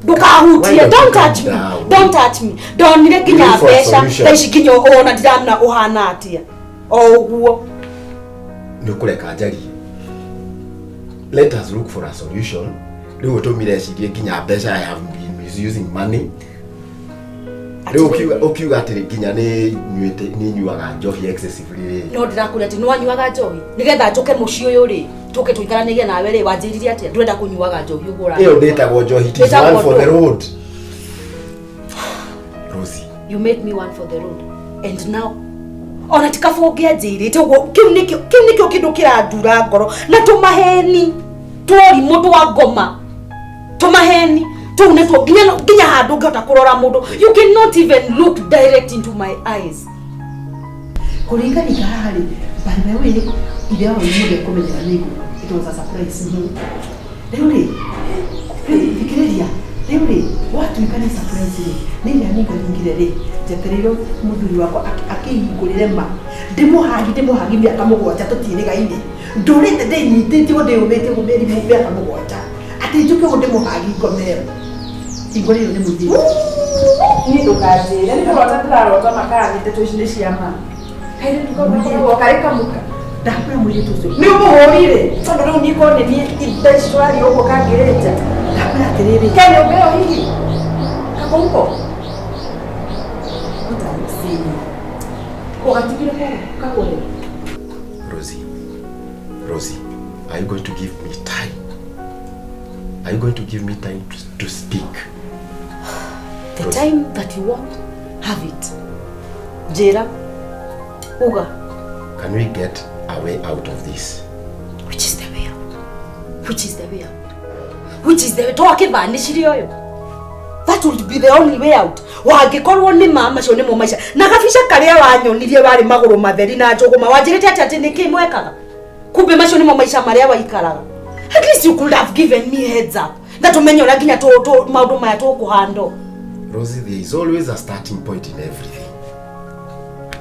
Ndukahutie, don't touch me. Don't touch me. Ndonire nginya mbeca thaa ici nginya ona ndiramenya ũhana atĩa. O ũguo. Nĩ ũkũreka njarie. Let us look for a solution. Rĩu ũtũmire ecirie nginya mbeca. I have been misusing money. Rĩu ũkiuga atĩrĩ nginya nĩ nyuaga njohi excessively rĩ. No ndĩrakũria atĩ nĩ wanyuaga njohi nĩgetha njũke mũciĩ ũyũ rĩ tũke tũikaranagie nawe rĩ wanjĩrire atĩa ndũrenda kũnyuaga njohi ũguo ũranyua. Ĩyo ndĩtagwo njohi, it is one for the road. Rosie, you made me one for the road and now ona ti kaba ũngĩanjĩrĩte ũguo. Kĩu nĩkĩo kĩndũ kĩrandura ngoro na tũmaheni tworimũ twa ngoma tũmaheni tũu nĩtuo nginya handũ ũngĩhota kũrora mũndũ. You cannot even look direct into my eyes. Kũringaringa haha rĩ, by the way, ithe wao nĩ kũmenyera nĩ nguo. It was a surprise. Rĩu rĩ, thikĩrĩria, rĩu rĩ, watuĩka nĩ surprise rĩ, nĩ ĩrĩa ningaringire rĩ, njetereirwo mũthuri wakwa akĩhingũrĩre ma. Ndĩmũhagi mĩaka 7 tũtiĩrĩgaine. Ndũrĩte ndĩnyitĩtie ũguo ndĩyũmĩtie ũguo mĩeri mĩaka 7. Atĩ njũke ũguo ndĩmũhagi ngomero. Hingũrĩirwo nĩ mũthuri. Niĩ ndũkanjĩre, nĩ kũrota ndĩrarota makara ndeto ici nĩ cia ma. Kairĩtu kau gakoragwo karĩ kamuka. Ndakwĩra mũirĩtu ũcio. Nĩ ũmũhũrire tondũ rĩu niĩ korwo nĩ niĩ thaa ici tũraria ũguo kangĩrĩte. Ndakwĩra atĩrĩrĩ. Ke nyũmba ĩyo hihi? Kako huko? What are you saying? Ũgatigire kũ kagũre? Rosie, Rosie, are you going to give me time? Are you going to give me time to speak? The Rosie. Time that you want, have it. Njĩra, uga. Can we get a way out of this? Which is the way out? Which is the way out? Which is the way? Twakĩvanĩcirie ũyũ. That would be the only way out. Wangĩkorwo nĩ ma macio nĩmo maica. Na gabica karĩa wanyonirie warĩ magũrũ matheri na njũgũma wanjĩrĩte atĩ atĩ nĩkĩ mwekaga? Kumbe macio nĩmo maica marĩa waikaraga. At least you could have given me heads up. Na tũmenye ũrĩa nginya maũndũ maya tũkũhandwo. Rosie, there is always a starting point in everything.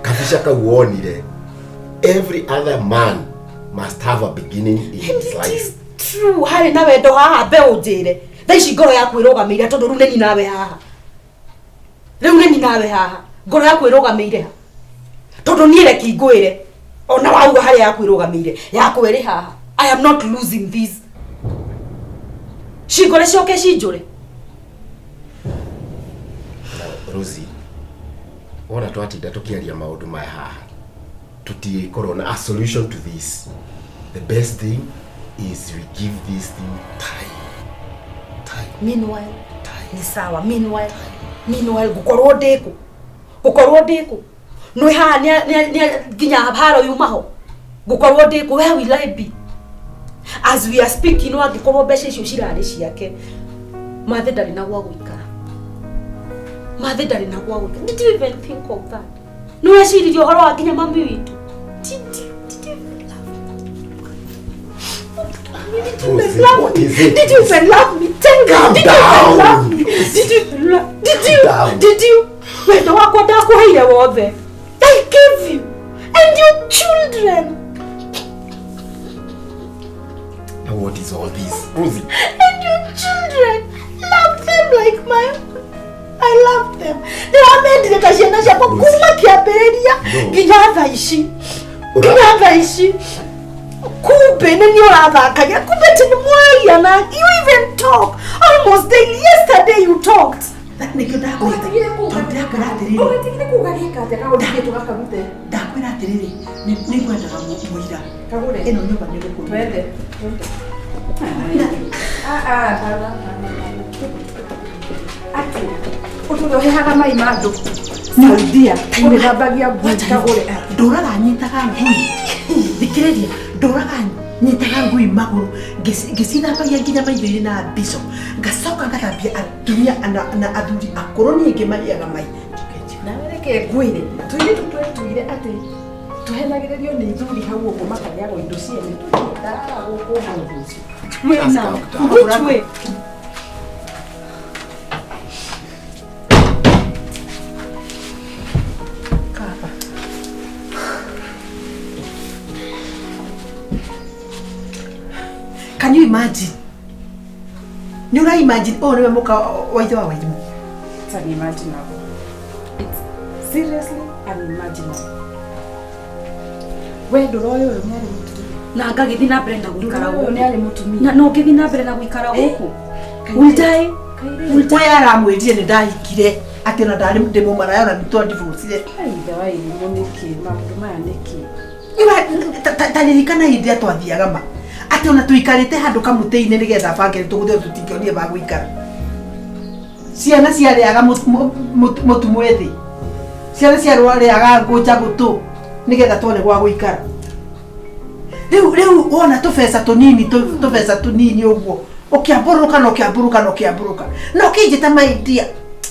Kabica kau wonire. Every other man must have a beginning in his life. It is true. Harĩ na wendo haha mbeũ njĩre. Thaa ici ngoro yaku ĩrũgamĩire tondũ rĩu nĩ nawe haha. Rĩu nĩ nawe haha. Ngoro yaku ĩrũgamĩire ha. Tondũ niĩ reke ngwĩre. Ona wauga harĩa yaku ĩrũgamĩire. Yakwa ĩrĩ haha. I am not losing this. Cingore cioke cinjũre. Now, Rosie, wona twatinda tũkĩaria maũndũ maya haha. Tũtiĩkorwo na a solution to this. The best thing is we give this thing time. Time. Meanwhile, time. Ni sawa. Meanwhile, meanwhile gukorwo ndĩkũ. Gukorwo ndĩkũ. Nĩ haha nĩ nginya haro yumaho. Gukorwo ndĩkũ, where will I be? As we are speaking, no angĩkorwo mbeca icio cirarĩ ciake. Mathe ndarĩ na gwa gũikara. Mathe ndarĩ na gwa gũikara. Did you even think of that? Nĩ weciririe ũhoro wa nginya mami witũ? Did you love me? Did you even love me? Did you even love me? Tell me. Did you even love me? Did you even love me? Did you? Did you? Wendo wakwa ndakũheire wothe. I gave you and your children. Now what is all this, Rosie? And your children, love them like my own. I love them. Ndĩramendire ta ciana ciakwa kuma kĩambĩrĩria nginya thaa ici. Nginya thaa ici. Kumbe nĩ niĩ ũrathakagia. Kumbe atĩ nĩ mwaragia na you even talk almost daily. Yesterday you talked. Nĩkĩo ndakwĩra atĩrĩrĩ. Ũgatigire kuga gĩka atĩa kagũrithie tũgakarute. Ndakwĩra atĩrĩrĩ, nĩ ngwendaga mũira. Kagũre. Ĩno nyũmba nĩ gũkũrũ. Twende. Atĩ ũtũre ũhehaga mai ma andũ. Saudia, ũgĩthambagia ngui kagũre. Ndũraga nyitaga ngui. Thikĩrĩria, ndũraga nyitaga ngui magũrũ ngĩcithambagia nginya maitho-inĩ na mbico, ngacoka ngathambia atumia na athuri akũrũ niĩ ngĩmaheaga mai. Nawe reke ngwĩre, tũirĩtu twetuire atĩ tũhenagĩrĩrio nĩ ithuri hau ũguo makarĩagwo indo ciene tũtiendaga gũkũ ũmũthĩ ũcio. Mwena. Which way? Kaba. Can you imagine? Nĩ ũra imagine ũyũ nĩwe mũka wa ithe wa Wairimũ? It's unimaginable. It's seriously unimaginable. We ndũroĩ ũyũ nĩ arĩ mũtumia. Na ngagĩthiĩ na mbere na gũikara Ndũroĩ ũyũ nĩ gũkũ. arĩ mũtumia. Na no ngĩthiĩ na mbere na gũikara gũkũ. Will I? Ũyũ aramwĩrire nĩ ndahikire atĩ ona ndarĩ ndĩ mũmaraya ona nĩ twandivorcire. Ai, ithe wa irimũ nĩkĩ? Maũndũ maya nĩkĩ? Ta ririkana hĩndĩ ĩrĩa twathiaga ma atĩ ona tũikarĩte handũ kamũtĩ-inĩ nĩgetha bange tũgũthiĩ tũtingĩonire ba gũikara. Ciana ciarĩaga mũtu mwĩthĩ, ciana ciarĩaga ngũnja gũtũ nĩgetha tuone gwa gũikara. Rĩu wona tũbeca tũnini tũbeca tũnini ũguo ũkĩambũrũka na ũkĩambũrũka na ũkĩambũrũka na ũkĩnjĩta my dear,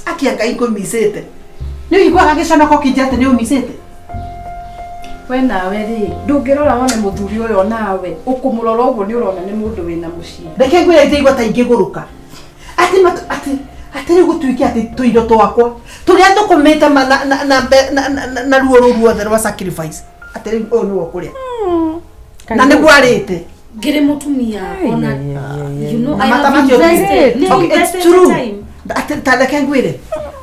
akia Ngai ngũmicĩte. Nĩ ũiguaga gĩconoko ũkĩnjĩra atĩ nĩ ũmicĩte? We nawe rĩ, ndũngĩrora wone mũthuri ũyũ nawe, ũkũmũrora ũguo nĩ ũrona nĩ mũndũ wĩna mũciĩ. Reke ngwĩre ndĩigua ta ingĩgũrũka. Atĩ atĩ atĩ rĩu gũtuĩke atĩ tũindo twakwa tũrĩa thũkũmĩte ma na ruo rũu ruothe rwa sacrifice atĩ rĩu ũyũ nĩwe ũkũrĩa na nĩguo arĩte. Ngĩrĩ mũtumia ona you know I Na have macio invested. Nĩ Okay, it's invested true. time. Atĩ ta reke ngwĩre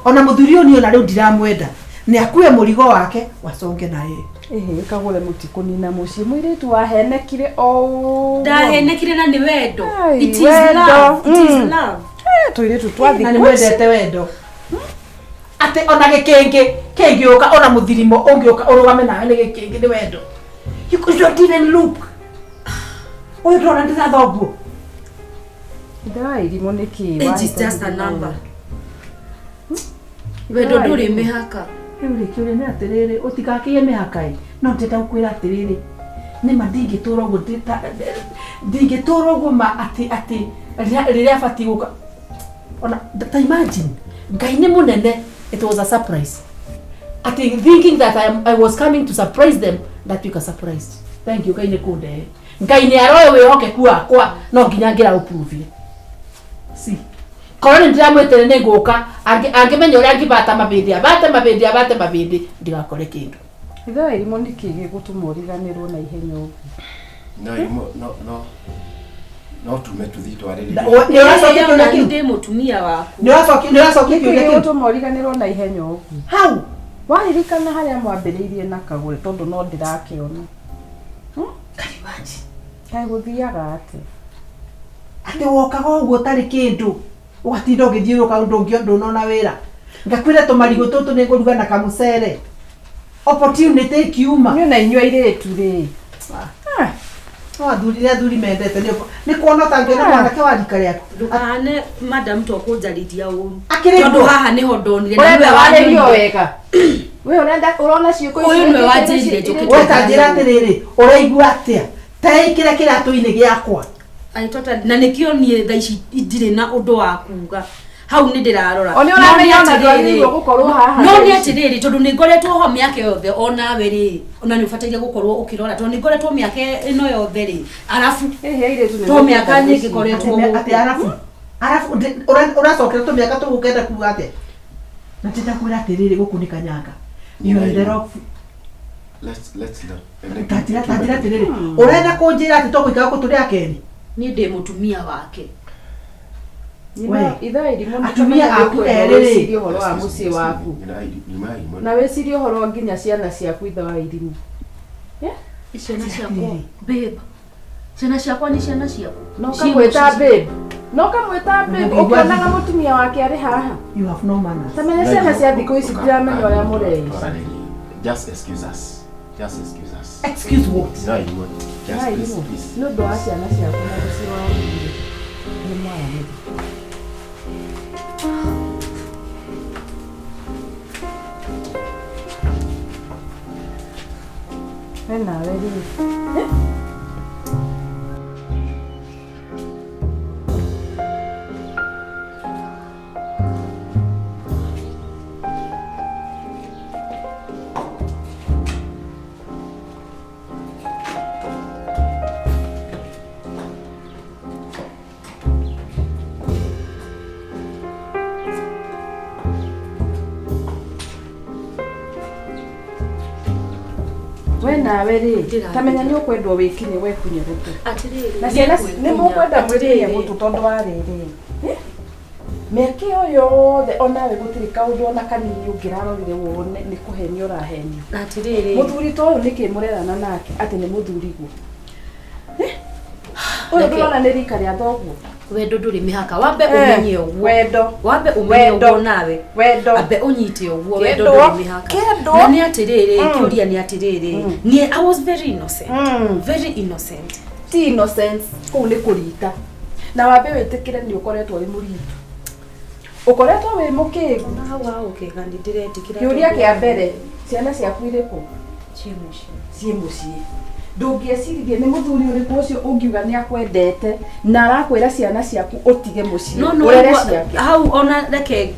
ona mũthuri ũyũ niĩ ona rĩu ndiramwenda nĩ akue mũrigo wake waconge na yeye. Ĩhĩ, kagũre mũtikũnina mũciĩ. Mũirĩtu wahenekire o ũguo. Ndahenekire na nĩ wendo. Ai, It is wendo. love. It is love. Tũirĩtu twa Na nĩ thikũ ici. mwendete wendo atĩ ona gĩkĩngĩ kĩngĩũka ona mũthirimo ũngĩũka ũrũgame nawe nĩ gĩkĩngĩ nĩ wendo. You could not even look. Ũyũ ndĩrona ndĩ na thoguo. Ithe wa irimũ nĩkĩ? Age is just a number. Wendo ndũrĩ mĩhaka. Rĩu rĩ kĩũria nĩ atĩrĩrĩ ũtigakĩe mĩhaka ĩ no ndĩrenda gũkwĩra atĩrĩrĩ nĩma ndingĩtũra ũguo ndingĩtũra ũguo ma atĩ atĩ rĩrĩa abatiĩ gũka ona ta imagine Ngai nĩ mũnene. It was a surprise atĩ thinking that I was coming to surprise them ndatuĩka surprised. Thank you Ngai nĩ kũndehe. Ngai nĩ aroĩ wĩhokeku wakwa no nginya ngĩra ũprove. See, korwo nĩ ndĩramwĩtĩre nĩ ngũka angĩmenya ũrĩa angĩbata mabĩndĩ abate mabĩndĩ abate mabĩndĩ ndigakore kĩndũ. Ithe wa irimũ nĩkĩ gĩgũtũma ũriganĩrwo na ihenya ũguo? No irimũ no no no tume tũthiĩ twarĩrĩrie. Nĩ ũracokia kĩũria kĩu? Ndĩ mũtumia waku. Nĩ ũracokia Nĩkĩ kĩũria kĩu? gĩgũtũma ũriganĩrwo na ihenya ũguo? Hau Waririkana harĩa mwambĩrĩirie na kagũre tondũ no ndĩrakĩona. Can you imagine? Kaĩ gũthiaga atĩa? Atĩ wokaga ũguo ũtarĩ kĩndũ ũgatinda ũgĩthiũrũrũka ndũnona wĩra. Ngakwĩra tũmarigũ tũtũ nĩ ngũruga na kamũcere. Opportunity ĩkiuma. Niĩ na inyuĩ airĩtu rĩ. No athuri nĩ athuri mendete nĩ kuona ũtangĩona mwanake wa rika rĩaku. Ndũkahane madam to kũnjarĩria ũru. Akĩrĩ Tondũ guo. haha nĩho ndonire na Ũrenda nĩwe warĩrio wanyonire. wega. We ũrenda ũrona ciĩko ici Ũyũ nĩwe wĩkĩte wanjĩrire nĩ njũke We ta njĩra atĩrĩrĩ ũraigua atĩa? Ta ĩkĩre kĩratũ-inĩ gĩakwa. I totally na nĩkĩo niĩ thaa ici ndirĩ na ũndũ wa kuga. Hau nĩ ndĩrarora. O nĩ ũramenya ona ndwagĩrĩirwo gũkorwo haha. No nĩ atĩrĩrĩ tondũ nĩ ngoretwo ho mĩaka yothe onawe rĩ ona nĩ ũbataire gũkorwo ũkĩrora tondũ nĩ ngoretwo mĩaka ĩno yothe rĩ arabu Ĩhĩ airĩtu nĩ to mĩaka nyingĩ ngoretwo Atĩ gũkũ. arabu arabu ũracokera tũmĩaka tũgũkenda kuga atĩa? Na ndĩrakwĩra atĩrĩrĩ gũkũ nĩ kanyanga. You are in the wrong Let's not. Ta njĩra atĩrĩrĩ ũrenda kũnjĩra atĩ tũgũikara gũkũ tũrĩ akerĩ? Niĩ ndĩ mũtumia wake. We. Ithe wa irimũ nĩ Atumia aku erĩ rĩ. wĩcirie ũhoro wa mũciĩ waku. Na wĩcirie ũhoro nginya ciana ciaku ithe wa irimũ. Ciana ciakwa babe. Ciana ciakwa nĩ ciana ciaku. No kamwĩta babe. No kamwĩta babe ũkĩonaga mũtumia wake arĩ haha. You have no manners. Tamenya ciana cia thikũ ici ndiramenya ũrĩa mũreici. Just excuse us. Just excuse us. Excuse what? No, you won't. Just please, please. Nĩ ũndũ wa ciana ciaku na mũciĩ wa mũthuri. Nĩ mwaranĩria. We nawe rĩ. We nawe rĩ, Ndĩra- ta menya nĩ ũkwendwo wĩkinye wekunye gũtũ. Atĩrĩrĩ, Na ciana nĩ mũkwenda mwĩkinye atĩrĩrĩ. gũtũ tondũ wa rĩrĩ. Mĩaka ĩyo yothe onawe gũtirĩ kaũndũ ona kanini ũngĩrarorire wone nĩ kũhenio ũrahenio. Atĩrĩrĩ. Mũthuri ta ũyũ nĩkĩ mũrerana nake atĩ nĩ mũthuriguo? Ũyũ Reke. ndũrona nĩ rika rĩa thoguo. Wendo ndũrĩ mĩhaka. Wambe ũmenye ũguo. Wendo. Wambe ũmenye Wendo. ũguo nawe. Wendo. Ambe ũnyite ũguo wendo Kendwo. ndũrĩ mĩhaka. Kendwo. Na nĩ atĩrĩrĩ, kĩũria nĩ atĩrĩrĩ. Niĩ I was very innocent. Mm. Very innocent. Ti innocence kũu nĩ kũrita. Na wambe wĩtĩkĩre nĩ ũkoretwo wĩ mũritu. Ũkoretwo wĩ mũkĩgu. Na hau ha ũkĩga nĩ ndĩretĩkĩra. Kĩũria kĩa mbere, ciana ciaku irĩ kũ? Ciĩ mũciĩ. Ciĩ mũciĩ. Ndũngĩeciririe nĩ mũthuri ũrĩkũ ũcio ũngiuga nĩ akwendete na arakwĩra ciana ciaku ũtige mũciĩ No no ũrere ũguo- ciake. hau ona reke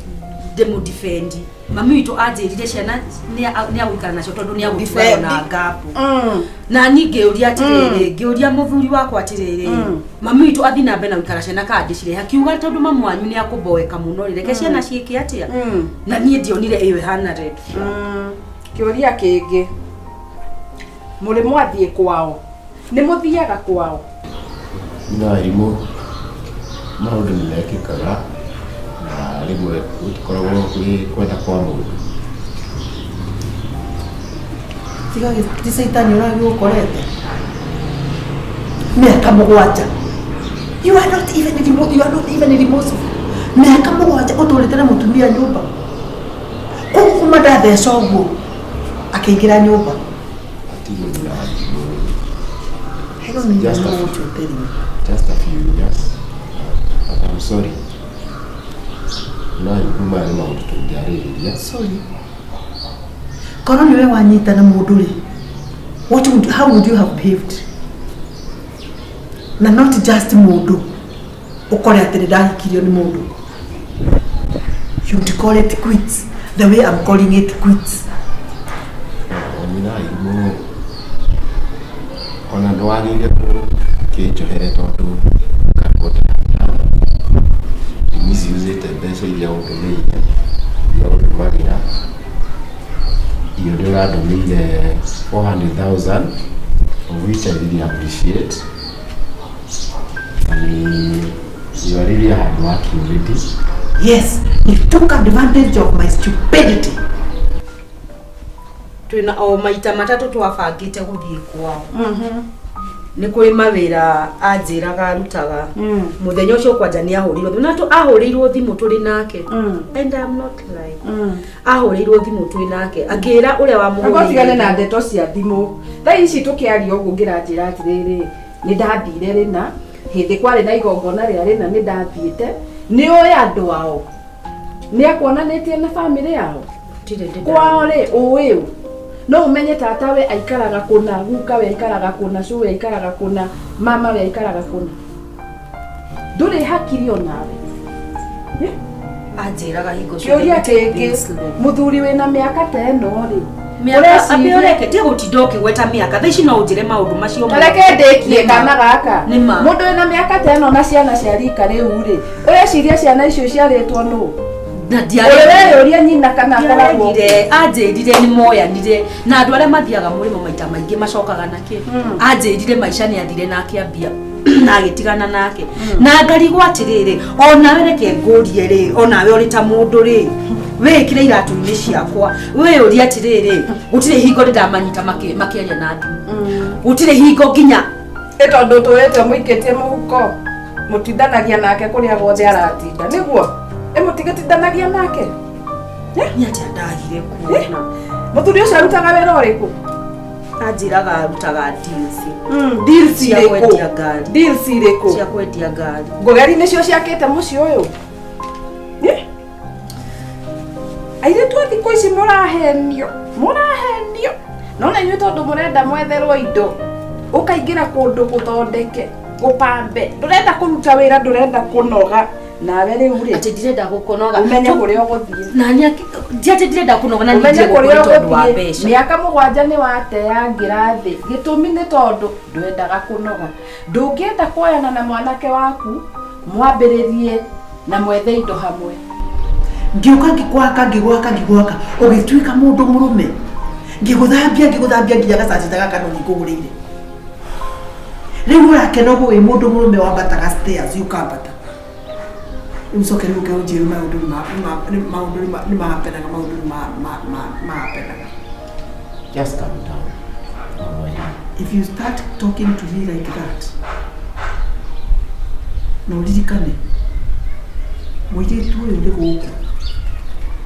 ndĩmũdefend. Mami witũ anjĩrire ciana nĩ agũikara nacio tondũ nĩ agũtigwo na ngabu. Na niĩ ngĩũria atĩrĩrĩ, ngĩũria mũthuri wakwa atĩrĩrĩ, mami witũ athiĩ na mbere na gũikara ciana kana ndĩcirehe? Akiuga tondũ mamu wanyu nĩ akũmboeka mũno rĩ, reke ciana ciĩke atĩa? Na niĩ ndionire ĩyo ĩhana red flag. Kĩũria kĩngĩ, mũrĩ mwathiĩ kwao? Nĩ mũthiaga kwao? Na irimũ maũndũ nĩ mekĩkaga na rĩmwe gũtikoragwo gwĩ kwenda kwa mũndũ. Tiga ti caitani ũragĩgũkorete mĩaka 7. You are not even you are not even remorseful. Mĩaka 7 ũtũrĩte na mũtumia nyũmba. Koguo kuma ndatheca ũguo akĩingĩra nyũmba. Atigwo nyina wa thimũ. I don't even Just know a what you're telling me. Just a few years. But I'm sorry. Na maya nĩ maũndũ tũngĩarĩrĩria. Sorry. Korwo nĩwe wanyita na mũndũ rĩ, what would, how would you have behaved? Na not just mũndũ ũkore atĩ nĩ ndahikirio nĩ mũndũ. You'd call it quits the way I'm calling it quits. Nyina irimũ ona ndwagĩrĩire kũkĩnjohere tondũ what I have done. Misuse mbeca iria ũndũmĩire, iria ũndũmagĩra. Iyo nĩ ũrandũmĩire 400,000, of which I really appreciate. And you are really a hard working lady. Yes, he took advantage of my stupidity. Twĩna o maita matatũ twabangĩte gũthiĩ kwao. Nĩ kũrĩ mawĩra anjĩraga arutaga. Mũthenya ũcio kwanja nĩ ahũrĩirwo thimũ na ahũrĩirwo thimũ tũrĩ nake. And I'm not lying. Ahũrĩirwo thimũ twĩ nake akĩra ũrĩa Nĩguo tigane na wamũhũrĩire. ndeto cia thimũ. Thaa ici tũkĩaria ũguo ngĩranjĩra atĩrĩrĩ, nĩ ndathire rĩna, hĩndĩ kwarĩ na igongona rĩa rĩna nĩ ndathiĩte, nĩ ũĩ andũ ao. Nĩ akuonanĩtie na bamĩrĩ yao. Ndirĩ ndĩ Kwao rĩ, ũĩ ũ? No ũmenye tata we aikaraga kũna, guka we aikaraga kũna, cũwe aikaraga kũna, mama we aikaraga kũna. Ndũrĩ hakiri onawe. Anjĩraga hingo ciothe Kĩũria we take kĩngĩ, things slow. mũthuri wĩna mĩaka ta ĩno rĩ, Mĩaka ambe ũreciria ũreke tige gũtinda ũkĩgweta mĩaka thaa ici no ũnjĩre maũndũ macio Ta reke ndĩkie Nĩ ma. kana gaka. Nĩ ma. Mũndũ wĩna mĩaka ta ĩno na ciana cia rika rĩu rĩ, ũreciria ciana icio ciarĩtwo nũ? Na Ũrĩ weyũria nyina kana akoragwo ndiaregire anjĩrire nĩ moyanire na andũ arĩa mathiaga mũrĩmo maita maingĩ macokaga nakĩ. Anjĩrire maica nĩ athire na akĩambia na agĩtigana nake na ngarigwo atĩrĩrĩ, onawe reke ngũrie rĩ, onawe ũrĩ ta mũndũ rĩ, wĩkĩre iratũ-inĩ ciakwa wĩyũrie atĩrĩrĩ, gũtirĩ hingo ndĩ ndamanyita makĩaria na thimũ, gũtirĩ hingo nginya Ĩ tondũ tũrĩte mũikĩtie mũhuko, mũtindanagia nake kũrĩa guothe aratinda nĩguo? Ĩ mũtigĩtindanagia nake? Nĩ atĩa ndagire kuona? Mũthuri ũcio arutaga wĩra ũrĩkũ? Anjĩraga arutaga deals. Deals Cia irĩkũ? kwendia ngari. Deals irĩkũ? Cia kwendia ngari. Ngũgeri nĩcio ciakĩte mũciĩ ũyũ. Airĩtu a thikũ ici mũrahenio, mũrahenio. No na inyuĩ tondũ mũrenda mwetherwo indo, ũkaingĩra kũndũ gũthondeke, gũpambe, ndũrenda kũruta wĩra, ndũrenda kũnoga, nawe rĩu rĩ Atĩ ndirenda gũkũnoga. Ũmenye kũrĩa ũgũthiĩ. Na nĩ ndi atĩ ndirenda kũnoga na Ũmenye ningĩ kũrĩa gũkũrĩ tondũ wa ũgũthiĩ. mbeca. Mĩaka 7 nĩ wateangĩra thĩ, gĩtũmi nĩ tondũ ndwendaga kũnoga. Ndũngĩenda kuoyana na mwanake waku mwambĩrĩrie na mwethe indo hamwe. Ngĩũka ngĩkwaka ngĩgwaka ngĩgwaka ũgĩtuĩka mũndũ mũrũme, ngĩgũthambia ngĩgũthambia nginya gacaci ta gaka no ngũgũrĩire. Rĩu ũrakena ũguo wĩ mũndũ mũrũme wambataga stairs ũkambata. Rĩu ũcoke rĩu ũke ũnjĩre maũndũ maũndũ nĩ mahapenaga, maũndũ nĩ mahapenaga. Just calm down. If you start talking to me like that, na ũririkane mũirĩtu ũyũ nĩ gũkũ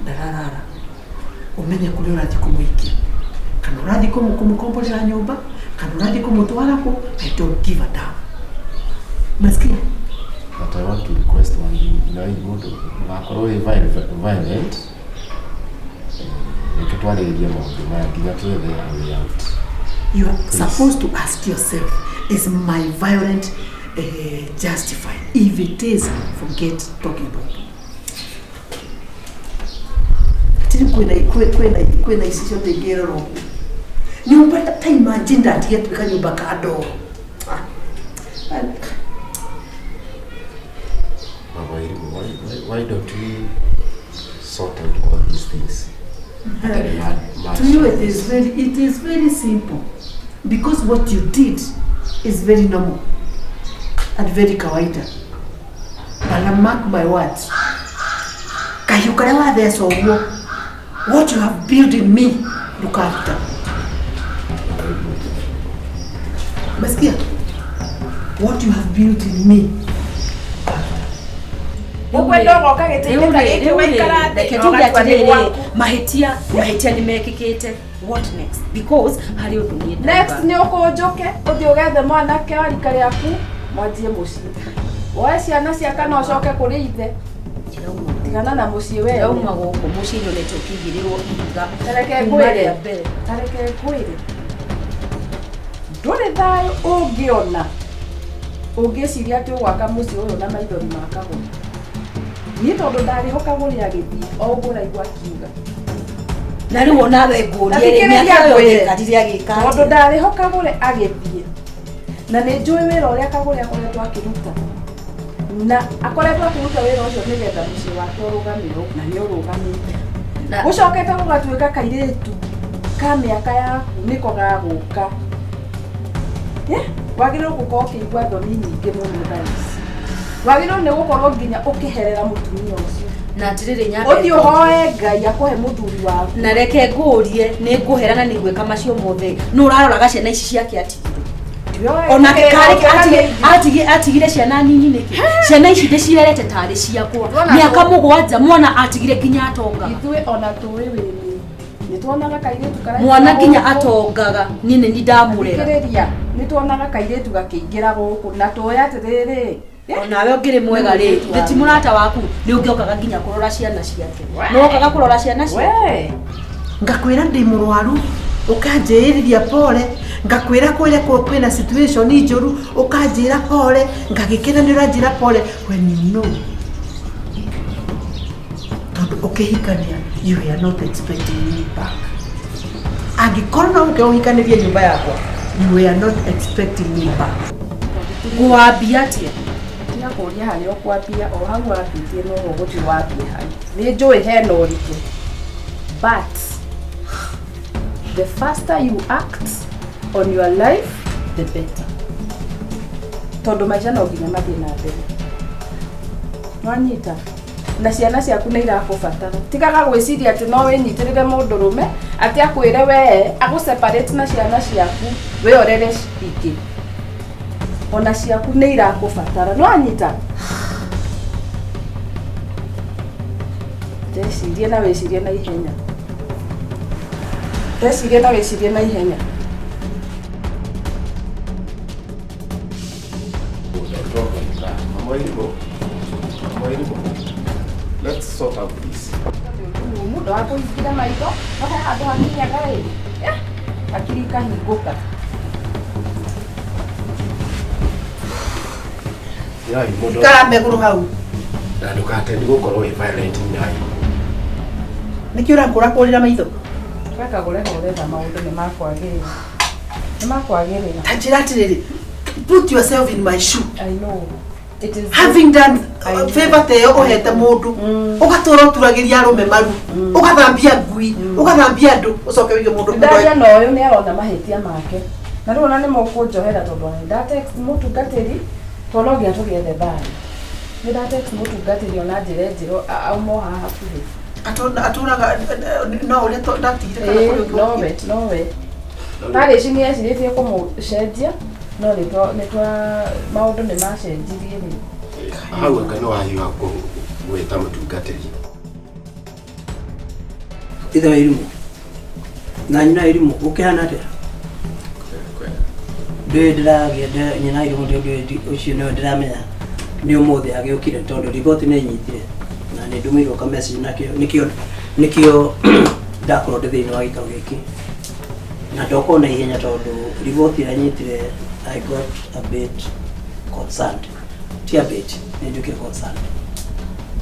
ndararara, ũmenye kũrĩa ũrathiĩ kũmũikia, kana ũrathiĩ kũmũkomborera nyũmba, kana ũrathiĩ kũmũtwara kũ, I don't give a damn. Umesikia? But I want to request one thing. You know, mũndũ ndũgakorwo wĩ violent. Reke twarĩrĩrie maũndũ maya nginya twethe a way out. You are supposed to ask yourself, is my violent justified? If it is, forget talking about it. Tiri kwĩna ici ciothe ingĩrora ũguo. Nyũmba ta imagine ndatigĩtuĩka nyũmba ka ndoo. Mama Irimo, why don't we sort out all these things? To you it is very simple, because what you did is very normal and very kawaida. But I mark my words, kahiũ karĩa watheca ũguo, what you have built in me ndũkaruta. Umesikia? What you have built in me. Ũkwenda ũgoka gĩtĩ-inĩ ta gĩkĩ waikara thĩ, Reke tuge ũgatua nĩ atĩrĩrĩ, gwaku. mahĩtia nĩ mekĩkĩte. What next? Because harĩ ũndũ niĩ ndauga. Next nĩ ũkũnjũke ũthiĩ ũgethe mwanake wa rika rĩaku mwanjie mũciĩ, woe ciana cia kana ũcoke kũrĩ ithe. Tigana na mũciĩ we. Ndirauma gũkũ mũciĩ nyonete ũkĩigĩrĩrwo ihiga. Tareke Kuma ngwĩre. rĩa mbere. Tareke ngwĩre, ndũrĩ thayũ ũngĩona ũngĩciria atĩ ũgwaka mũciĩ ũyũ na maithori ma Kagũrĩ. Niĩ tondũ ndarĩ ho Kagũrĩ agĩthiĩ, o ũguo ũraigua akiuga. Na rĩu onawe ngũrie rĩ, Thikĩrĩria mĩaka ĩyo ngwĩre. ĩikarire agĩka atĩa? Tondũ ndarĩ ho Kagũrĩ agĩthiĩ, na nĩ njũĩ wĩra ũrĩa Kagũrĩ akoretwo akĩruta, na akoretwo akĩruta wĩra ũcio nĩgetha mũciĩ wake ũrũgamĩrwo, na nĩ ũrũgamĩte. Na- Gũcokete gũgatuĩka kairĩtu ka mĩaka yaku nĩko gagũka. Wagĩrĩirwo gũkorwo ũkĩigua thoni nyingĩ mũno thaa ici. Wagĩrĩirwo nĩ gũkorwo nginya ũkĩherera mũtumia ũcio. Na atĩrĩrĩ, nyambe Ũthiĩ ũhoe Ngai akũhe mũthuri waku. Na reke ngũrie, nĩ ngũhera na nĩ ngwĩka macio mothe. Nũ ũraroraga ciana ici ciake atigire? Onake karĩ atigire ciana nini nĩkĩ? Ciana ici ndĩcirerete tarĩ ciakwa. Tuona Mĩaka 7 mwana atigire nginya atongaga. Ithuĩ ona tũĩ wĩ nini. Nĩ tuonaga kairĩtu karaingĩra Mwana nginya gũkũ. atongaga, niĩ nĩ niĩ ndamũrera. Thikĩrĩria, nĩ tuonaga kairĩtu gakĩingĩra gũkũ na tũĩ atĩrĩrĩ. Onawe ũngĩrĩ mwega rĩ, Nĩ ti mũrata waku, nĩ ũngĩokaga nginya kũrora ciana ciake. Nĩ wokaga kũrora ciana ciake? We. Ngakwĩra ndĩ mũrwaru, ũkanjĩrĩria pole, ngakwĩra kwĩra kwĩna situation njũru, ũkanjĩra pole, ngagĩkena nĩ ũranjĩra pole when you know. Tondũ ũkĩhikania, you are not expecting me back. Angĩkorwo no ũke ũhikanĩrie nyũmba yakwa, you are not expecting me back. Ngwambia atĩa? Tiga kũũria harĩa ũkwambia, o hau wambĩtie no ho ũgũthiĩ wambie hau. Nĩ njũĩ hena ũritũ. But the faster you act on your life, the better. Tondũ maica no nginya mathiĩ na mbere. Nwanyita? Na ciana ciaku nĩ irakũbatara. Tigaga gwĩciria atĩ no wĩnyitĩrĩre mũndũrũme, atĩ akwĩre we, agũ separate na ciana ciaku, wĩorere ingĩ. Ona ciaku nĩ irakũbatara. Nwanyita? Ndecirie na wĩcirie na ihenya. Ndecirie na wĩcirie na ihenya. Mama Irimo, Mama Irimo, let's sort out this. Mũndũ wa kũhingĩra maitho, no he handũ hakinyaga ĩ. Akili ikahingũka. Yai mũndũ Ikara megũrũ hau. Na ndũkatendi gũkorwo wĩ violent nyai. Nĩkĩ ũrakũrakũrĩra maitho? Weka kũreha ũretha maũndũ nĩ makwagĩrĩra. Nĩ makwagĩrĩra. Ta njĩra atĩrĩrĩ, put yourself in my shoe. I know. It is Having done I know. favor ta ĩyo ũhete mũndũ, ũgatũra ũturagĩria arũme maru, ũgathambia ngui, ũgathambia andũ, ũcoke wĩige mũndũ mũndũ Ndaria na ũyũ nĩ arona mahĩtia make. Na rĩu ona nĩ mũkũnjohera tondũ ona nĩ ndatext mũtungatĩri tondũ no nginya tũgĩethe thayũ. Nĩ ndatext mũtungatĩri ona njĩre njĩro auma o haha hakuhĩ. Atũraga no ũrĩa ndatigire kana kũrĩ Ĩĩ, ũngĩ nowe nowe. Parish nĩ ecirĩtie kũmũcenjia no nĩ twa nĩ twa maũndũ nĩ macenjirie rĩ. Hau anga nĩ wahiũha gwĩta mũtungatĩri. Ithe wa irimũ na nyina wa irimũ gũkĩhana atĩa? Ndũĩ ndĩragĩa nyina wa irimũ ndĩ ũcio nĩwe ndĩramenya nĩ ũmũthĩ agĩũkire tondũ riboti nĩ nyitire na nĩ ndũmĩirwo ka message nakĩo nĩkĩo nĩkĩo ndakorwo ndĩ thĩinĩ wa gĩikaro gĩkĩ na ndoka na ihenya tondũ riboti ĩrĩa nyitire. I got a bit concerned, ti a bit, nĩ njũkire concerned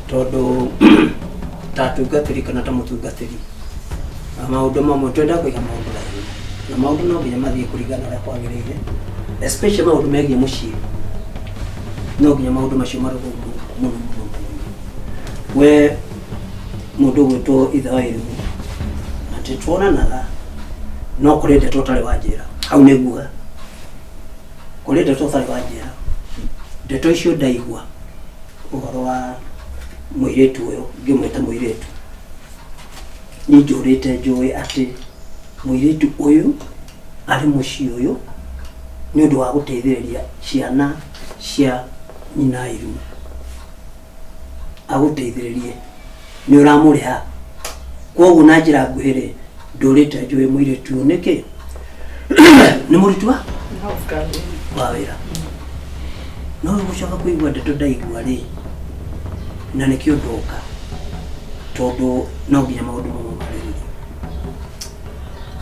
tondũ ta atungatĩri kana ta mũtungatĩri na maũndũ mamwe twenda kũiga maũndũ raini na maũndũ no nginya mathiĩ kũringana na ũrĩa kwagĩrĩire, especially maũndũ megiĩ mũciĩ, no nginya maũndũ macio marorwo mũno mũno mũno mũno. We mũndũ ũgwĩtwo ithe wa irimũ atĩ tuonanaga no kũrĩ ndeto ũtarĩ wanjĩra hau nĩ nguga kũrĩ ndeto ũtarĩ wanjĩra. Ndeto icio ndaigua ũhoro wa mũirĩtu ũyũ, ngĩmwĩta mũirĩtu, niĩ njũrĩte njũĩ atĩ mũirĩtu ũyũ arĩ mũciĩ ũyũ nĩ ũndũ wa gũteithĩrĩria ciana cia nyina irimũ, agũteithĩrĩrie nĩ ũramũrĩha. Koguo na njĩra nguhĩ rĩ, ndũrĩte njũĩ mũirĩtu ũyũ nĩkĩ nĩ mũruti wa wĩra, no rĩu gũcoka kũigua ndeto ndaigua rĩ, na nĩkĩo ndoka tondũ no nginya maũndũ mamwe marĩrĩrio.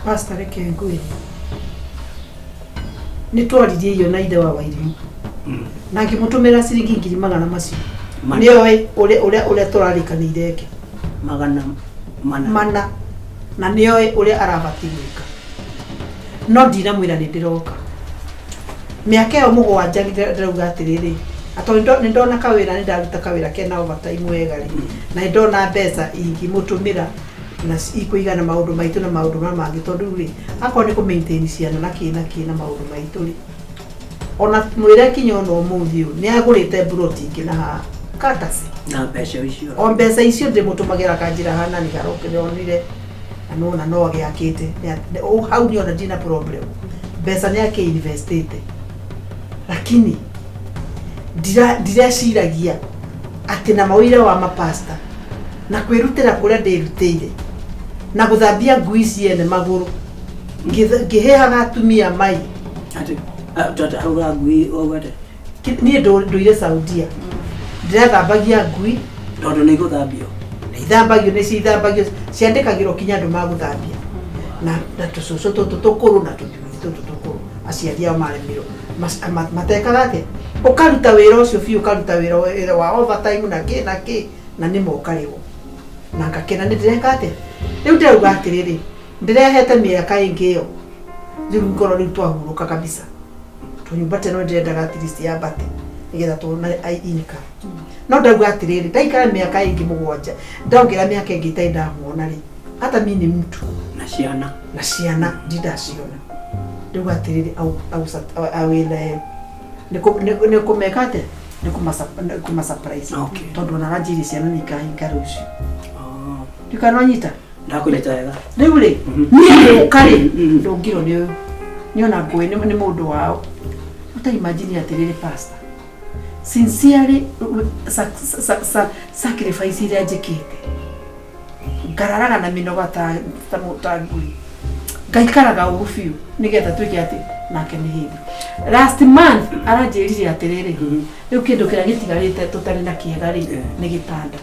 Pastor, reke ngwĩre, nĩ twaririe iyo na ithe wa Wairimu na ngĩmũtũmĩra ciringi 100,000 macio. Mana. Nĩoĩ ũrĩa tũrarĩkanĩire eke. 400. Mana, na nĩoĩ ũrĩa arabatiĩ gwĩka, no ndinamwĩra nĩ ndĩroka mĩaka ĩyo 7. Ndĩrauga atĩrĩrĩ, atondũ nĩ ndona kawĩra, nĩ ndaruta kawĩra kena overtime wega rĩ, na nĩ ndona mbeca ingĩmũtũmĩra na ikũigana maũndũ maitũ na maũndũ marĩa mangĩ, tondũ rĩu rĩ, akorwo nĩ kũ maintain ciana na kĩ na kĩ na maũndũ maitũ rĩ, ona mwĩre kinya ona ũmũthĩ ũyũ nĩ agũrĩte mburoti ingĩ na haha katasi. Na mbeca icio? O mbeca icio ndĩmũtũmagĩra kanjĩra hanani garokĩronire na nona no agĩakĩte. Hau nĩ ona ndina problem, mbeca nĩ akĩ investĩte, lakini ndireciragia atĩ na mawĩra wa mapasta na kwĩrutĩra kũrĩa ndĩrutĩire na gũthambia ngui ciene magũrũ, ngĩheaga atumia mai. Atĩ tata hau ra ngui wauga atĩ? Niĩ ndũire Saudia, ndĩrathambagia ngui. Tondũ nĩ igũthambio? Na ithambagio, nĩ cithambagio, ciandĩkagĩrwo kinya andũ magũthambia na tũcũcũ tũtũ tũkũrũ na tũthuri tũtũ tũkũrũ aciari ao maremirwo matekaga atĩa, ũkaruta wĩra ũcio biũ, ũkaruta wĩra wa overtime na kĩ na kĩ, na nĩ mokarĩhwo na ngakena nĩ ndĩreka atĩa. Rĩu ndĩrauga atĩrĩrĩ, ndĩrehete mĩaka ĩngĩ ĩyo, rĩu ngoro rĩu twahurũka kabisa tũnyũmba teno ndĩrendaga at least yambate nĩgetha tuone income, no ndauga atĩrĩrĩ, ndaikara mĩaka ĩngĩ 7, ndongerera mĩaka ĩngĩ itarĩ ndamuona rĩ, hata mi ni mtu. Na ciana. Na ciana ndindaciona. Rĩu atĩrĩrĩ, awĩra nĩ kũmeka atĩa, nĩ kũma surprise. Tondũ ona aranjĩire ciana nĩ ikahinga rũciũ. Oh. Ndikananyita. Ndakũnyita wega. Rĩu rĩ, niĩ gũka rĩ, ndũngirwo nĩ ũyũ nĩ ona ngũĩ nĩ mũndũ wao ũta imagine atĩrĩrĩ, pastor, sincerely sacrifice iria njĩkĩte, ngararaga na mĩnoga ta ngui, ngaikaraga ũru biũ nĩgetha tuĩke atĩ nake nĩ hĩndĩ last month aranjĩrire atĩrĩrĩ, rĩu kĩndũ kĩrĩa gĩtigarĩte tũtarĩ na kĩega rĩ, nĩ gĩtanda.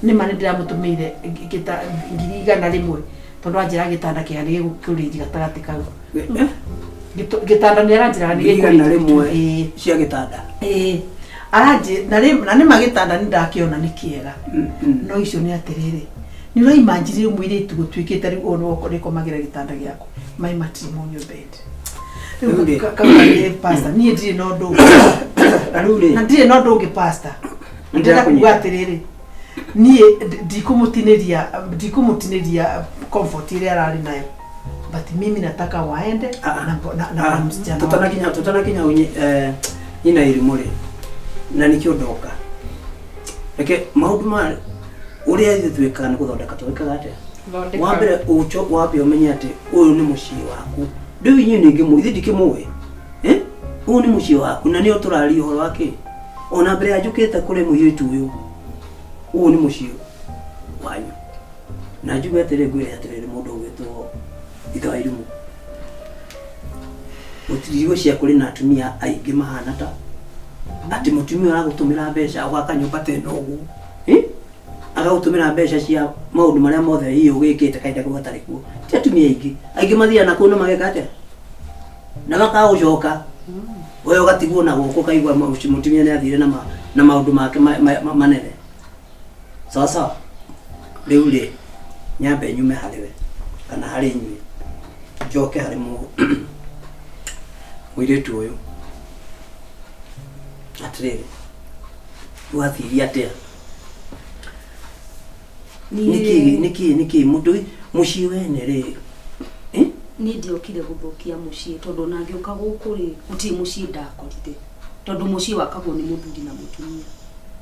Nĩ ma nĩ ndĩramũtũmĩire 100,000. Tondũ anjĩra gĩtanda kĩega nĩ gĩgũkũrĩnji gatagatĩ kau. Gĩtanda nĩ aranjĩraga nĩ Igana gĩkũrĩnji. rĩmwe Ĩĩ. cia gĩtanda. Ĩĩ. Aranjĩ na rĩ na nĩma gĩtanda nĩ ndakĩona nĩ kĩega. Mm, mm. No icio nĩ atĩrĩrĩ, nĩ ũraimanjiri rĩu mũirĩtu gũtuĩkĩte rĩu ũyũ nĩwe ũrĩkomagĩra gĩtanda gĩakwa, my matrimonial bed. Rĩu Rĩu rĩ- kauga pastor, niĩ ndirĩ na ũndũ ũngĩ. Na rĩu rĩ Na ndirĩ na ũndũ ũngĩ pastor. Ndĩrenda kuga Nĩndĩrakũnyita. atĩrĩrĩ, niĩ ndikũmũtinĩria comfort ĩrĩa ararĩ nayo, but mimi nataka waende Ah, na ah, msichana wake. tutanakinya nyina irimũ rĩ na nĩkĩo ndoka reke maũndũ ma ũrĩa ithuĩ twĩkaga nĩ gũthondeka twĩkaga atĩa wa mbere ũcho wambe ũmenye atĩ ũyũ nĩ mũciĩ waku rĩu inyuĩ ningĩ ithuĩ ndikĩmũĩ. Eh? Ũyũ nĩ mũciĩ waku na nĩo tũraria ũhoro wa kĩ ona mbere ya njũkĩte kũrĩ mũirĩtu ũyũ ũyũ nĩ mũciĩ wanyu na njuge atĩrĩ ngwĩre atĩrĩrĩ mũndũ ũgwĩtwo ithe wa irimũ gũtirigwo cia kũrĩ na atumia aingĩ mahana ta atĩ mũtumia ũragũtũmĩra mbeca ũgaka nyũmba ta ĩno ũguo. Eh? Agagũtũmĩra mbeca cia maũndũ marĩa mothe hihi ũgĩkĩte kahinda kau gatarĩ kuo. Ti atumia aingĩ aingĩ mathiaga na kũu na mageka atĩa na makaga gũcoka we ũgatigwo na gũkũ ũkaigua mũtumia nĩ athire na maũndũ make manene sawa sawa. Rĩu rĩ nyambe nyume harĩ we kana harĩ inyuĩ njoke harĩ mũirĩtu ũyũ atĩrĩrĩ wathirie atĩa nĩkĩ nĩkĩ nĩkĩ mũndũ mũciĩ wene rĩ? Eh? Niĩ ndiokire gũthũkia mũciĩ tondũ ona ngĩũka gũkũ rĩ gũtirĩ mũciĩ ndakorire tondũ mũciĩ wakagwo nĩ mũthuri na mũtumia.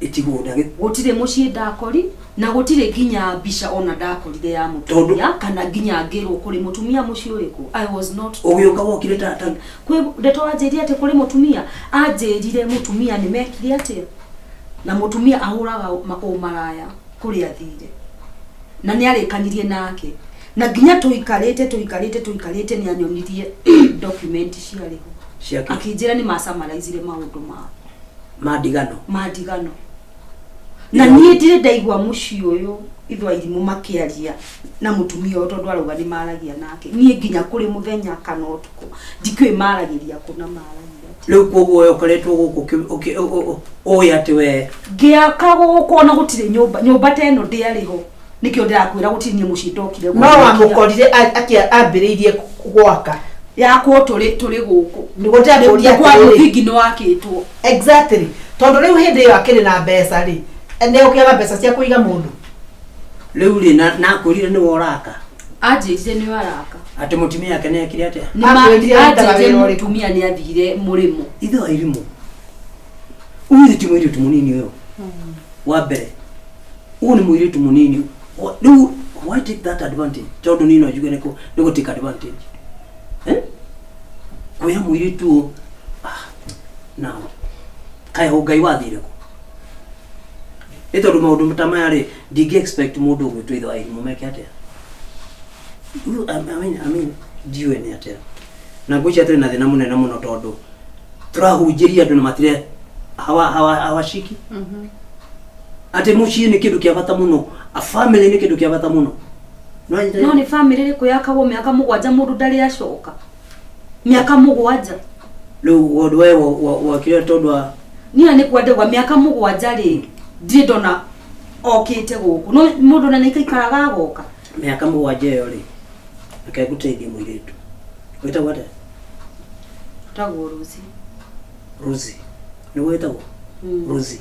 Ĩtigwo ndagĩ Gũtirĩ mũciĩ ndakori na gũtirĩ nginya mbica ona ndakorire ya mũtumia kana nginya ngĩrwo kũrĩ mũtumia mũciĩ ũrĩkũ. I was not ũgĩũka wokire tata kwĩ ndeto wanjĩrire atĩ kũrĩ mũtumia anjĩrire mũtumia nĩ mekire atĩa na mũtumia ahũraga ũmaraya kũrĩa athire na nĩ arĩkanirie nake na nginya tũikarĩte tũikarĩte tũikarĩte nĩ anyonirie document ciarĩ ho ciake akĩnjĩra nĩ masamaraizire maũndũ mao ma ndigano ma ndigano na niĩ ndirĩ ndaigua mũciĩ ũyũ ithwa irimũ makĩaria na mũtumia ũyũ tondũ arauga nĩ maragia nake niĩ nginya kũrĩ mũthenya kana ũtukũ ndikĩũĩ maragĩria kũ na maragia atĩa. Rĩu koguo we ũkoretwo gũkũ ũĩ atĩ we Ngĩaka gũkũ ona gũtirĩ nyũmba nyũmba ta ĩno ndĩarĩ ho nĩkĩo ndĩrakwĩra gũtirĩ niĩ mũciĩ ndokire No wamũkorire ambĩrĩirie gwaka yakwo tũrĩ tũrĩ gũkũ Nĩguo ndĩrakũria kwa atĩrĩrĩ. mũthingi nĩ wakĩtwo. Exactly, tondũ rĩu hĩndĩ ĩyo akĩrĩ na mbeca rĩ, nĩ ũkĩaga mbeca cia kũiga mũndũ. Rĩu rĩ nakwĩrire nĩwe ũraka Anjĩrire nĩwe araka. Atĩ mũtumia ake nĩ ekire atĩa? Akwĩrire arutaga Anjĩrire wĩra ũrĩkũ? Mũtumia nĩ athire mũrĩmo. Ithe wa irimũ ũyũ ti mũirĩtu mũnini ũyũ wa mbere ũyũ nĩ mũirĩtu mũnini. Rĩu why take that advantage tondũ niĩ no njuge nĩ gũ take advantage, eh? Kwĩra mũirĩtu ũyũ now kaĩ ũngai wathire kũ nĩ tondũ maũndũ ta maya rĩ ndingĩ expect mũndũ ũgwĩtwo ithe wa irimũ meke atĩa. Rĩu, I mean, ndiũĩ nĩ atĩa na ngwĩciria tũrĩ na thĩna mũnene mũno tondũ tũrahunjĩria andũ na matire hawashiki atĩ mũciĩ nĩ kĩndũ kĩa bata mũno, a family nĩ kĩndũ kĩa bata mũno. Nĩwanyita? No nĩ bamĩrĩ ĩrĩkũ yakagwo mĩaka 7 mũndũ ndarĩ acoka mĩaka 7? Rĩu ũndũ we wakire tondũ wa Niĩ nĩ kwendegwa mĩaka 7 rĩ ndirĩ ndona okĩte gũkũ no mũndũ na nĩikaikaraga agoka. Mĩaka 7 ĩyo rĩ reke ngũteithie mũirĩtu wĩtagwo atĩa? Tagwo Rosie. Rosie nĩguo wĩtagwo? Rosie.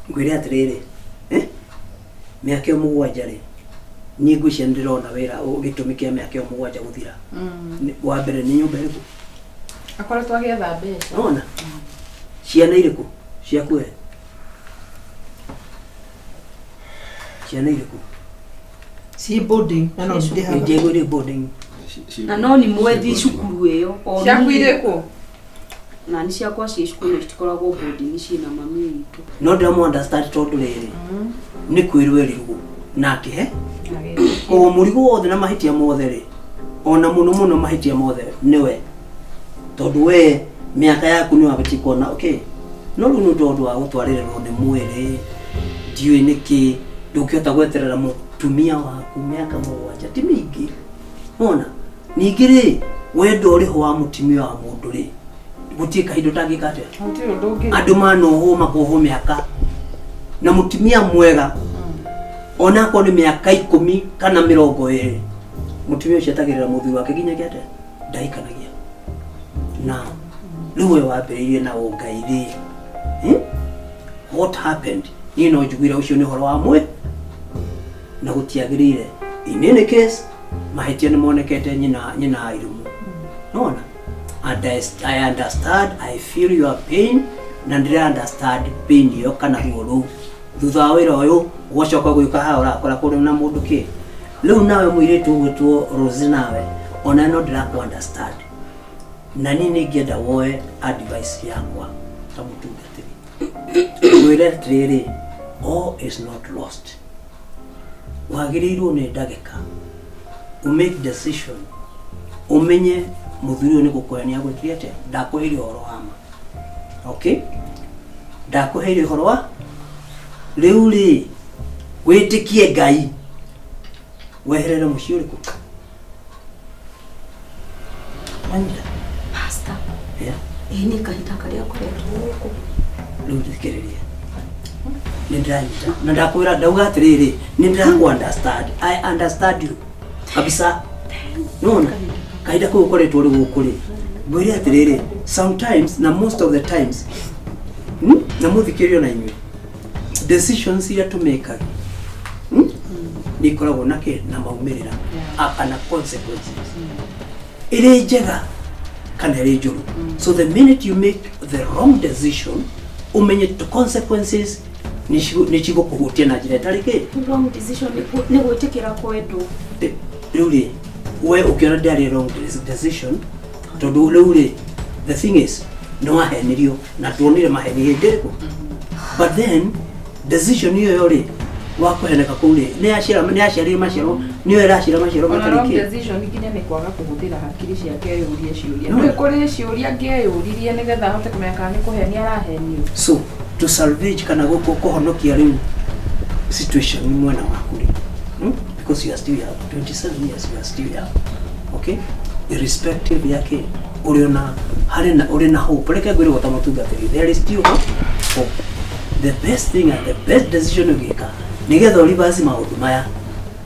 Ngwĩre atĩrĩrĩ, eh? Mĩaka ĩyo 7 rĩ niĩ ngwĩciria nĩ ndĩrona wĩra gĩtũmi kĩa mĩaka ĩyo 7 gũthira. Wa mbere nĩ nyũmba ĩrĩkũ akoretwo agĩetha mbeca? Nona ciana irĩkũ ciaku we ciana irĩkũ? Ci boarding na no ndĩhaga. Njego ĩrĩ boarding. Na no nĩ mwethi cukuru ĩyo o Ciaku niĩ- irĩkũ? Na nĩ ciakwa ciĩ cukuru no citikoragwo boarding ciĩna mami witũ. No ndĩramu understand tondũ rĩrĩ nĩ kwĩrwo erirwo na akĩhe koguo mũrigo wothe na mahĩtia mothe rĩ ona mũno mũno mahĩtia mothe nĩwe tondũ we mĩaka yaku nĩ wabatiĩ kuona okay no rĩu nĩ tondũ wa gũtwarĩrĩrwo nĩ mwĩrĩ ndiũĩ nĩkĩ. Ndũngĩhota gweterera mũtumia waku mĩaka 7, ti mĩingĩ. Wona ningĩ rĩ, wendo ũrĩho wa mũtumia wa mũndũ rĩ, gũtirĩ kahinda ũtangĩka atĩa. Gũtirĩ ũndũ ũngĩ. Andũ manohwo makohwo mĩaka na mũtumia mwega, onakorwo nĩ mĩaka 10 kana 20, mũtumia ũcio etagĩrĩra mũthuri wake nginya atĩa, ndahikanagia. Na rĩu we wambĩrĩirie na ũngai rĩ, What happened? Niĩ no njiguire ũcio nĩ ũhoro wa mwĩ na gũtiagĩrĩire. In any case, mahĩtia nĩ monekete nyina Irumu. Nona and I understand, I feel your pain, na ndĩra understand pain ĩyo kana ruo rũu. Thutha wa wĩra ũyũ ũgacoka gũĩka haha ũrakora kũrĩ na mũndũ kĩ. Rĩu nawe mũirĩtu ũgwĩtwo Rose, nawe ona no ndĩrakũ understand, na niĩ nĩ ingĩenda woe advice yakwa ta mũtungatĩri, ngwĩre atĩrĩrĩ, all is not lost. Wagĩrĩirwo nĩ ndagĩka ũ make decision, ũmenye mũthuri ũyũ nĩ gũkũhe nĩ agwĩkire atĩa. Ndakũheire ũhoro wa ma, okay? Ndakũheire ũhoro wa rĩu rĩ, wĩtĩkie Ngai, weherere mũciĩ ũrĩkũ wanyita. Pastor, Yeah. ĩ nĩ kahinda karĩa ngoretwo gũkũ. Rĩu thikĩrĩria, nĩ ndĩranyita na ndakwĩra, ndauga atĩrĩrĩ, nĩ ndĩrakũ understand, I understand you kabisa. Nona kahinda kau ũkoretwo ũrĩ gũkũ rĩ, ngwĩre atĩrĩrĩ, sometimes na most of the times, Na mũthikĩrĩrio na inyuĩ, decisions iria tũmĩkaga, Nĩ ikoragwo na kĩ na maumĩrĩra kana consequences, ĩrĩ njega kana ĩrĩ njũru. So the minute you make the wrong decision, ũmenye the consequences nĩ cigũkũhutia na njĩra ĩtarĩ kĩ. Wrong decision nĩ gwĩtĩkĩra kwendwo. Rĩu rĩ, we ũkĩona ndĩarĩ wrong decision, tondũ rĩu rĩ, the thing is nĩ wahenirio na tuonire maheni hĩndĩ ĩrĩkũ, but then decision ĩyo yo rĩ, wa kũheneka kũu rĩ, nĩ yaciarire maciaro, nĩyo ĩraciara maciaro Ona matarĩ wrong kĩ. decision nginya nĩ kwaga kũhũthĩra hakiri ciake eyũrie ciũria. No. Nĩ kũrĩ ciũria angĩeyũririe nĩgetha ahote kũmenya kana nĩ kũhenia arahenio. So to salvage kana kũhonokia rĩu situation mwena waku rĩ, Because you are still young, 27 years, you are still young, okay? Irrespective yake ũrĩ ona harĩ na ũrĩ na hope, reke ngwĩre gwata mũtungatĩri, there is still hope. Hope. The best thing and the best decision ũngĩka nĩgetha ũrivaci maũndũ maya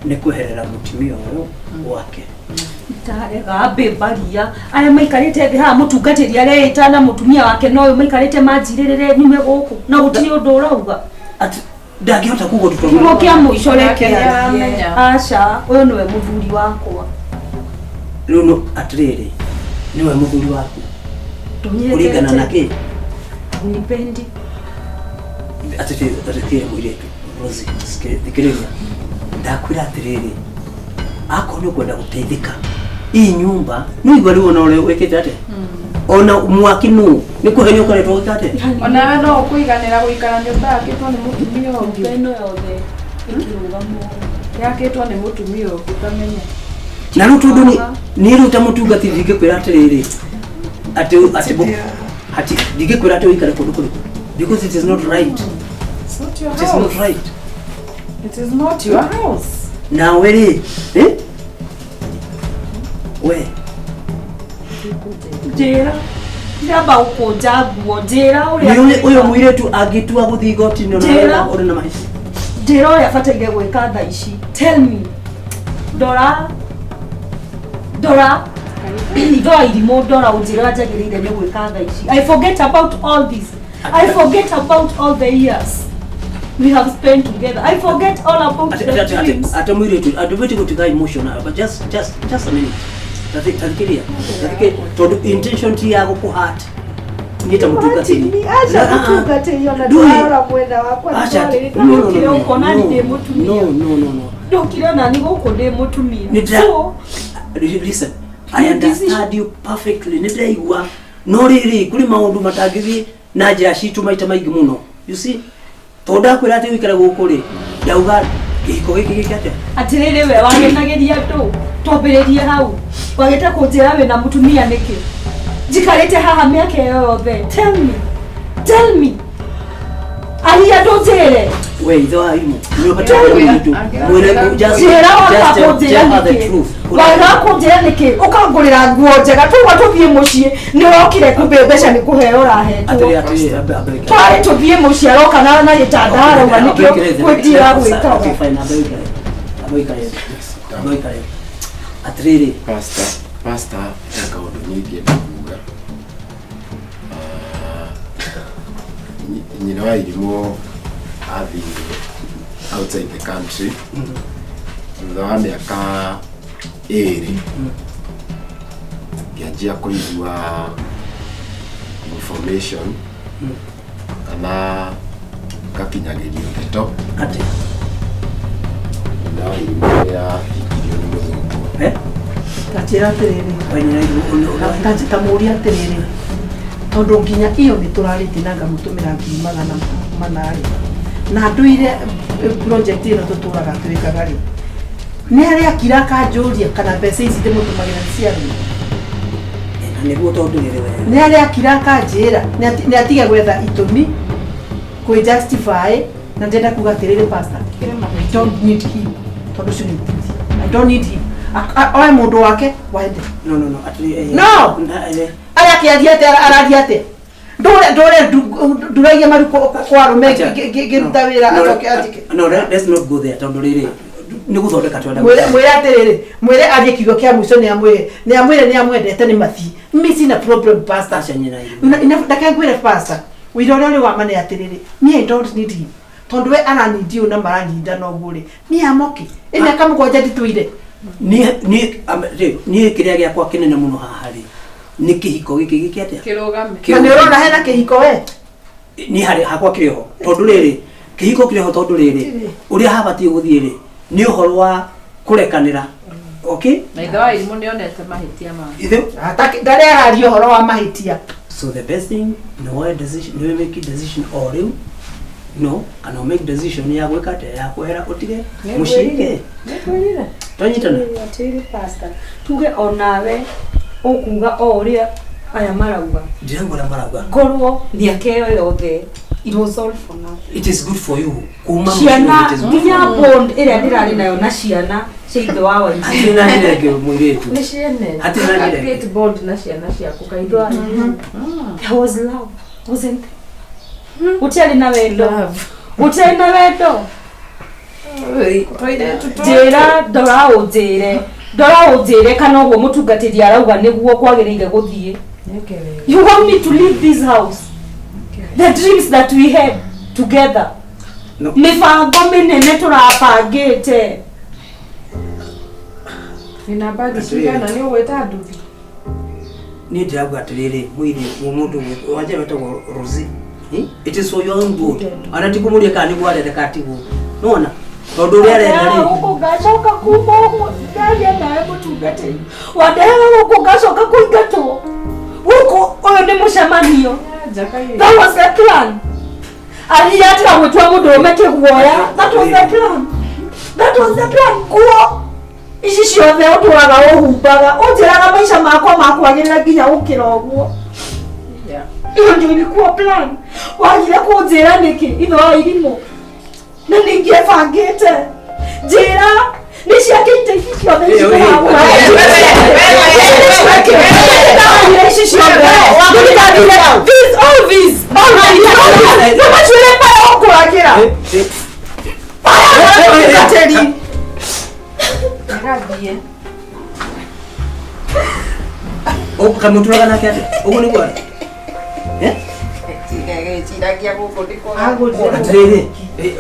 nĩ kweherera mũtumia ũyũ wake. Ndarega mbĩmbaria aya maikarĩte thĩ haha, mũtungatĩri areĩta na mũtumia wake no ũyũ maikarĩte manjirĩrĩre nyume gũkũ na gũtirĩ ũndũ ũrauga. Ati ndangĩhota kuga ũndũ Kiugo tondũ kĩa mũico reke Nake arie. nĩaramenya. Aca, ũyũ nĩwe mũthuri wakwa. Rĩu no atĩrĩrĩ, nĩwe mũthuri waku kũringana na kĩ? Unipendi. Atĩrĩrĩ mũirĩtu Rosie, thikĩrĩria, ndakwĩra atĩrĩrĩ, akorwo nĩ ũkwenda gũteithĩka ii nyumba nĩ igua rĩu ona ũrĩa wĩkĩte atĩa, ona mwaki nũ nĩ kũhenio ũkoretwo ũgĩka atĩa. Onawe no ũkũiganĩra gũikara nyũmba yakĩtwo nĩ mũtumia ũngĩ? Nyũmba ĩno yothe ĩkĩrũgama. Yakĩtwo nĩ mũtumia ũngĩ ũtamenya. Na rĩu tondũ nĩ rĩu ta mũtungati ndingĩkwĩra atĩrĩrĩ atĩ ati ndingĩkwĩra atĩ ũikare kũndũ kũrĩkũ, because it is not right. It's not your It is not house. right. It is not your house. Nawe rĩ, eh? We. Njĩra, ndĩramba gũkũnja nguo, njĩra ũrĩa. Nĩ ũyũ mũirĩtu angĩtua gũthiĩ igoti-inĩ ona Njĩra. ũrĩ na mahĩtia. Njĩra ũrĩa bataire gwĩka thaa ici. Tell me. Ndora, ndora ithoa irimũ, ndora ũnjĩre ũrĩa njagĩrĩire nĩ gwĩka thaa ici. I forget about all this, I forget about all the years we have spent together, I forget all about the dreams. Ate mũirĩtu andũ gũtiga emotional, but just a minute. Tathikĩria, tathikĩria, tondũ intention ti ya gũkũ hurt niĩ ta mũtungatĩri. Aca, mũtungatĩri, ona Ndũĩ. ndĩrarora mwena wakwa. Aca, ndwarĩrĩ- no, no, no, Ndũkire no, ũkona no, ndĩ mũtumia. no, no, no, no. Ndũkire ona ni gũkũ ndĩ mũtumia. Nĩ ndĩra- So Listen, I understand you perfectly, nĩ ndĩraigua, no rĩrĩ, kũrĩ maũndũ matangĩthiĩ na njĩra citũ maita maingĩ mũno, you see? Tondũ ndakwĩra atĩ ũikare gũkũ rĩ, ndauga kĩhiko gĩkĩ gĩke atĩa. Atĩrĩrĩ, we wagenagĩria andũ, twambĩrĩrie hau. Wagĩte kũnjĩra wĩna mũtumia nĩkĩ? Njikarĩte haha mĩaka ĩyo yothe. Tell me, tell me. Aria ndũnjĩre. We ithe wa irimũ nĩ ũbataire mũirĩtu mwĩre just Njĩra just waga tell, kũnjĩra tell her the nĩkĩ. truth. Waga kũnjĩra nĩkĩ ũkangũrĩra nguo njega tũgwa tũthiĩ mũciĩ nĩ ũrokire kumbe mbeca nĩ kũheo ũrahetwo. Atĩrĩ atĩrĩ ambe ambe ikare. Twarĩ tũthiĩ mũciĩ aroka na gĩtanda arauga nĩkĩo gwĩtira Okay, gwĩkaga. fine, ambe ũikare. Ambe ũikare. Ambe ũikare. Atĩrĩrĩ, Pastor, pastor, he kaũndũ niĩ ingĩenda kuga. Ah, nyina wa irimũ athiĩ outside the country thutha wa mĩaka ĩrĩ ngĩanjia kũigua information kana ngakinyagĩrio ndeto atĩ nyina wa irimũ nĩ ahikirio nĩ mũthũngũ. eh Tanjĩra atĩrĩrĩ. We nyina irimũ Ta mũũria atĩrĩrĩ, tondũ nginya iyo nĩ tũrarĩtie na ngamũtũmĩra 400,000 rĩ, na ndũire project ĩno tũtũraga twĩkaga rĩ, nĩ arĩa akira akanjũria kana mbeca ici ndĩmũtũmagĩra nĩ cia rĩ. Na nĩguo tondũ rĩrĩ we Nĩ arĩa akira akanjĩra nĩ atige gwetha itũmi kwĩ justify, na ndĩrenda kuga atĩrĩrĩ, pastor, I don't need him, tondũ ũcio nĩ ũtuthi. I don't need him. Oe mũndũ wake waende. No, no, no, atĩrĩ No! Na, Arĩa akĩaria atĩa, araria atĩa, ndũre ndũre nduragia maru kwa arũme ngĩruta wĩra No, acoke anjĩke. No, let's not go there tondũ rĩrĩ nĩ gũthondeka twenda. Mwĩre mwĩre atĩrĩrĩ, mwĩre arie kiugo kĩa mũico, nĩ amwĩre nĩ amwĩre nĩ amwendete, nĩ mathi mi sina problem, pastor. Aca nyina irimũ. Ndake ngwĩre, pastor, wĩra ũrĩa ũrĩ wa ma nĩ atĩrĩrĩ, me I don't need him, tondũ we aranindi ũũ na maraninda noguo rĩ, me am okay. Ĩ mĩaka 7 nditũire. Niĩ rĩ, niĩ kĩrĩa gĩakwa kĩnene mũno haha rĩ nĩ kĩhiko gĩkĩ gĩkĩ atĩa? Kĩrũgame. Na nĩ ũrona hena kĩhiko we. Niĩ harĩ hakwa kĩrĩ ho tondũ rĩrĩ kĩhiko kĩrĩ ho tondũ rĩrĩ ũrĩa habatiĩ gũthiĩ rĩ nĩ ũhoro wa kũrekanĩra, okay? Na ithe wa irimũ nĩ onete mahĩtia make. Ithe Ndarĩ araria ũhoro wa mahĩtia. So the best thing nĩ woe decision, nĩ make decision o rĩu, no kana make decision ya gwĩka atĩa, ya kwehera ũtige mũciĩ kĩ Nĩngwĩrire. twanyitana. Atĩrĩrĩ pastor, tuge onawe ũkuga o ũrĩa aya marauga. Ndirauga ũrĩa marauga. Ngorwo mĩaka ĩyo yothe it was all for nothing. It is good for you kuma Ciana mũciĩ, it is good. nginya bond ĩrĩa ndĩrarĩ nayo na ciana cia ithe wa Wairimu. Hatirĩ na njĩra ĩngĩ mũirĩtu. Nĩ ciene. Hatirĩ na njĩra ĩngĩ. Create bond na ciana ciaku kairĩtu. There was love, wasn't there? Gũtiarĩ na wendo, gũtiarĩ na wendo. Tũirĩtu Njĩra, ndora ũnjĩre, ndora ũnjĩre kana ũguo mũtungatĩri arauga nĩguo kwagĩrĩire gũthiĩ. You want me to leave this house, the dreams that we had together? No. Mĩbango mĩnene tũrabangĩte. Nina bagi cigana nĩ ũgwĩta nduthi? Niĩ ndĩrauga atĩrĩrĩ, mũirĩtu mũndũ wanja wetagwo Rosie. It is for your own good, ona ti kũmũria kana nĩguo arenda kana tiguo, nĩwona tondũ ũrĩa arenda rĩ. Gũkũ ngacoka kuma ũguo ndaria nawe mũtungatĩri wandehaga gũkũ ngacoka kũingatwo gũkũ, ũyũ nĩ mũcemanio. That was the plan. Aria atiga gwĩtua mũndũrũme kĩguoya. That was the plan, that was the plan. Nguo ici ciothe ũtũraga ũhumbaga ũnjĩraga maica makwa makwagĩrĩra nginya gũkĩra ũguo, iyo ndio ilikuwa plan. Wagire kũnjĩra nĩkĩ, ithe wa irimũ? Na ningĩebangĩte. Njĩra nĩ ciake ite ici ciothe ici tũragũra ici ciothe. This, all this, all this, all this. Nĩ macuĩre maya ũngũragĩra maya mũtungatĩri. Gathiĩ. Kamũtũraga nake atĩa ũguo nĩguo arĩ? Eh? Tigagĩciragia gũkũ Agũrire. Atĩrĩrĩ,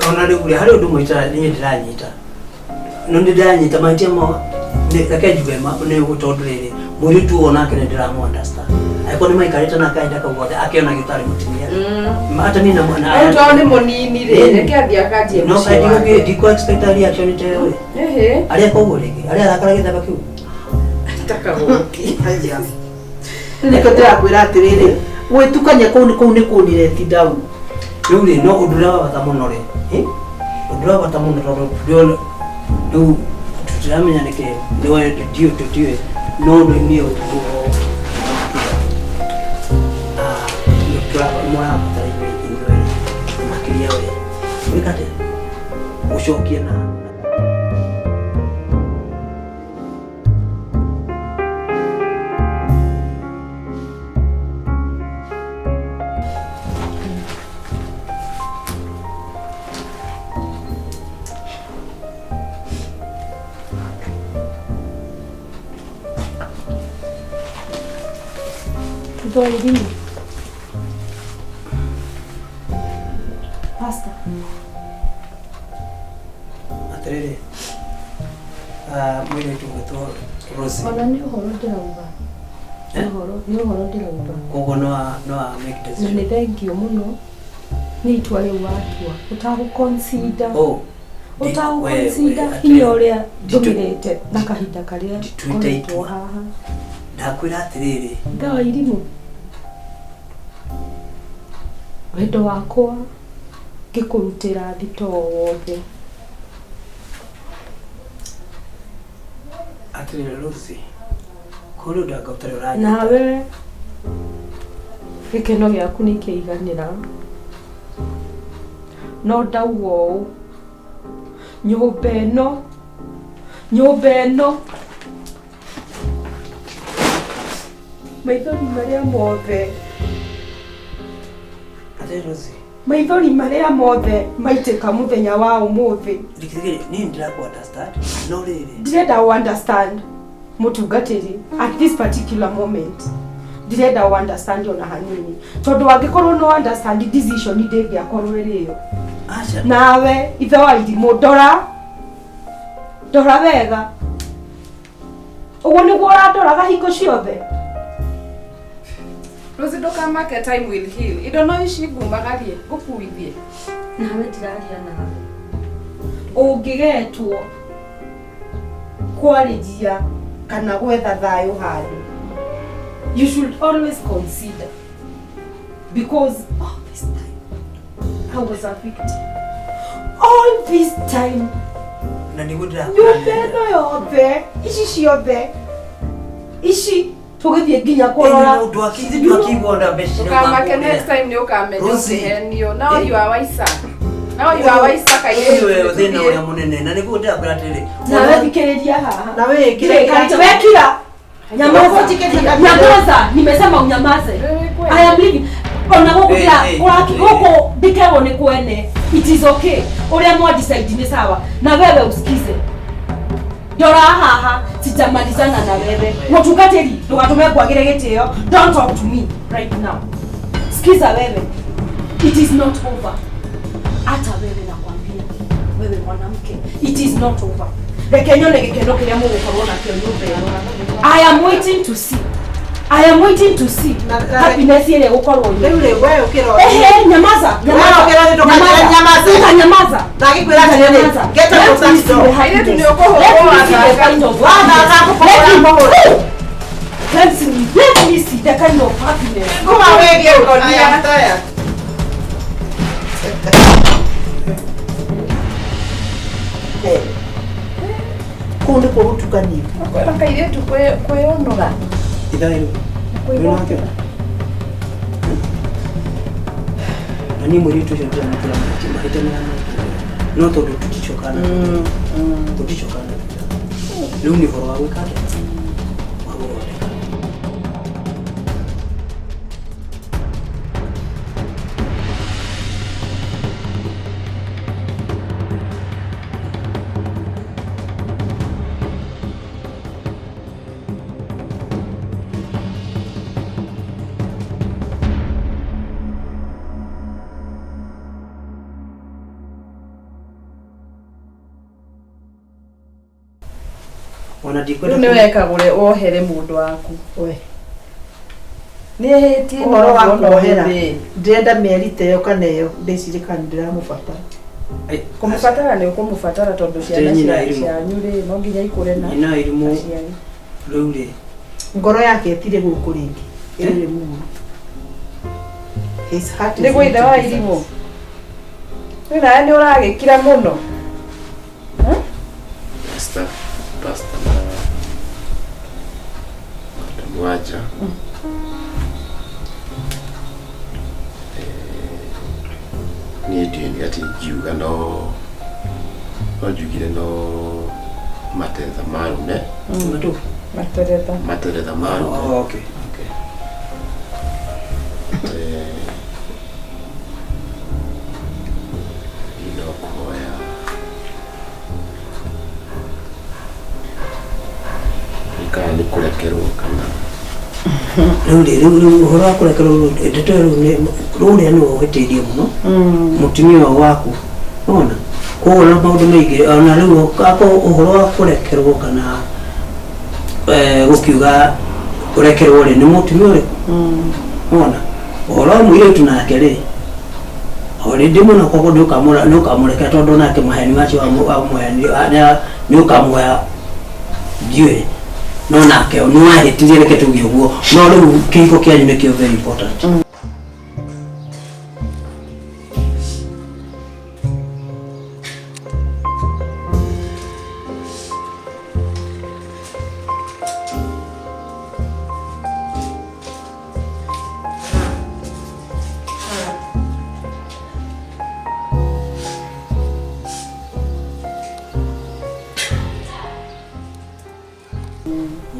ona rĩu rĩ harĩ ũndũ ũmwe niĩ ndĩranyita, no nĩ ndĩranyita mahĩtia ma reke njuge ma nĩ tondũ rĩrĩ mũirĩtu ũyũ onake nĩ ndĩramũ understand angĩkorwo nĩ maikarĩte nake kahinda kau gothe akĩona gĩtarĩ mũtumia hata niĩ na Rĩu tondũ nĩ mũnini rĩ, reke athiĩ akanjie no mũciĩ wake. ndikũ expect a reaction ta ĩyo ĩ. Ĩhĩ. Arĩa koguo rĩngĩ arĩa arakara gĩthemba kĩu. Takagũki. Nĩkĩo ndĩrakwĩra atĩrĩrĩ, gwĩtukania kũu kũu nĩ kũnireti down. Rĩu rĩ no ũndũ ũrĩa wa bata mũno rĩ, ũndũ ũrĩa wa bata mũno tondũ ndĩrona rĩu tũtiramenya nĩkĩ nĩwe ndiũ tũtiũĩ no rĩu niĩ ũguo mũrabatara inyuĩ inyuerĩ makĩria. Gũcokia we gwĩka atĩa? Gũcokia na Thoririni. Pastor. Atĩrĩrĩ, mũirĩtu gwĩtwo Rosie. Ona nĩ ũhoro ndĩrauga. Nĩ ũhoro, nĩ ũhoro ndĩrauga. Koguo no no a make Na decision. nĩ thengio mũno nĩ itua rĩu watua ũtagũ consider Oh. ũtagũ we- we- consider atĩrĩrĩ, hinya ũrĩa nditũ- ndũmĩrĩte na kahinda karĩa ndituĩte ngoretwo itua. haha. Ndakwĩra atĩrĩrĩ. Ngawa irimũ wendo wakwa ngĩkũrutĩra thitoo wothe. Atĩrĩrĩ Rosie, kũrĩ ũndũ anga ũtarĩ ũranyita. Nawe gĩkeno gĩaku nĩ kĩaiganĩra, no ndauga ũũ, nyũmba ĩno, nyũmba ĩno, maithori marĩa mothe, Atĩrĩrĩ Rosie, maithori marĩa mothe maitĩka mũthenya wa ũmũthĩ. Rĩkĩrĩ niĩ ndĩrakũ understand no rĩrĩ Ndirenda ũ understand mũtungatĩri at this particular moment, ndirenda ũ understand ona hanini, tondũ angĩkorwo no understand decision ndĩngĩakorwo ĩrĩ ĩyo. Aca. Nawe ithe wa irimũ, ndora, ndora wega, ũguo nĩguo ũrandoraga hingo ciothe. Rosie, ndũkamake, time will heal. Indo no ici ngumagarie ngũkuithie. Nawe ndiraria nawe. Ũngĩgetwo kwarĩria kana gwetha thayũ handũ, you should always consider, because all this time I was a victim. All this time Na nĩguo ndĩrakwĩra. Nyũmba ĩno yothe, ici ciothe ici tũgĩthiĩ nginya kũrora. Ndwakĩigua mbeca. Ndũkamake, next time nĩ ũkamenya Rosie. ũkĩhenio. Now you are wiser. Now you are wiser kairĩtu. Ũyũ thĩna ũrĩa mũnene na nĩguo ndĩrakwĩra atĩrĩrĩ. Nawe thikĩrĩria haha. Na wewe Kile wekira. Nyamaza. Nyamaza, nimesema unyamaze. I am leaving. Ona gũkũ Eh, ndĩra eh, ũraki eh. gũkũ ndĩkerwo nĩ kwene. It is okay. Ũrĩa mwa decide nĩ sawa. Na wewe usikize. Ndora haha sijamalizana na wewe. Mũtungatĩri, ndũgatũme ngwagĩre gĩtĩo. Don't talk to me right now. Sikiza wewe. It is not over. Hata wewe nakwambia, wewe mwanamke, it is not over. Reke nyone gĩkeno kĩrĩa mũgũkorwo nakĩo nyũmba ĩno. I am waiting to see. I am waiting to see Na- happiness ĩrĩa ĩgũkorwo Rĩu rĩ, we ũkĩrora. Ehe, nyamaza, nyamaza. Wewe ũkĩrora ndũkanyamaze. Nyamaza. Nyamaza. Ndagĩkwĩra atĩrĩrĩ, get out of that door. Airĩtu nĩ ũkũhũrwo wathaka. Wathaka ngũkũhũra ngũhũre. Let me see the kind of happiness. Kuma wĩgie I am tired. Eh. Kũu nĩkuo gũtukanio. Kwĩra kairĩtu kwĩyũnũra. Ithairũ. Wĩnake? Na niĩ mũirĩtu ũcio ndĩramwĩkĩra mahĩtia mahĩtia nĩramwĩkĩra no tondũ tũticokana, tũticokana rĩu nĩ ũhoro wa gwĩka atĩa, wa gũthondeka. Ona Rĩu ndikwenda nĩ wekagũre wohere mũndũ waku. We. Nĩ ehĩtie. Ũhoro wa kuohera, ndĩrenda mĩeri ta ĩyo kana ĩyo ndĩcirie kana ndĩramũbatara. Ai, Kũmũbatara nĩ ũkũmũbatara tondũ ciana Nyina irimũ. cianyu rĩ no nginya ikũre na Nyina irimũ. aciari. Rĩu rĩ Ngoro yake ĩtirĩ gũkũ rĩngĩ, ĩrĩ mumu. His heart is Nĩguo ithe not wa in Jesus. irimũ. Rĩu nawe nĩ ũragĩkira mũno. Pastor, pastor na Madam Waja. Niĩ ndiũĩ nĩ atĩ ingiuga no no njugire no materetha marume. Matu. Materetha. Materetha marume. Oh, okay. Okay. Eh, niĩ no kũhoya kana nĩ kũrekerwo kana Rĩu rĩ rĩu rĩu ũhoro wa kũrekerwo rĩu ndeto ĩyo rĩu nĩ rũrĩa nĩwe ũhĩtĩirie mũno mũtumia ũyũ waku ona koguo na maũndũ maingĩ ona rĩu akorwo ũhoro wa kũrekerwo kana eh, gũkiuga ũrekerwo rĩ nĩ mũtumia ũrĩkũ ona ũhoro wa mũirĩtu nake rĩ already mũno koguo nĩ ũkamũrekera tondũ nake maheni macio wamũheanire nĩ ũkamũoya ndiũĩ no nake nĩ wahĩtirie reke tuge ũguo no rĩu kĩhiko kĩanyu nĩkĩo very important.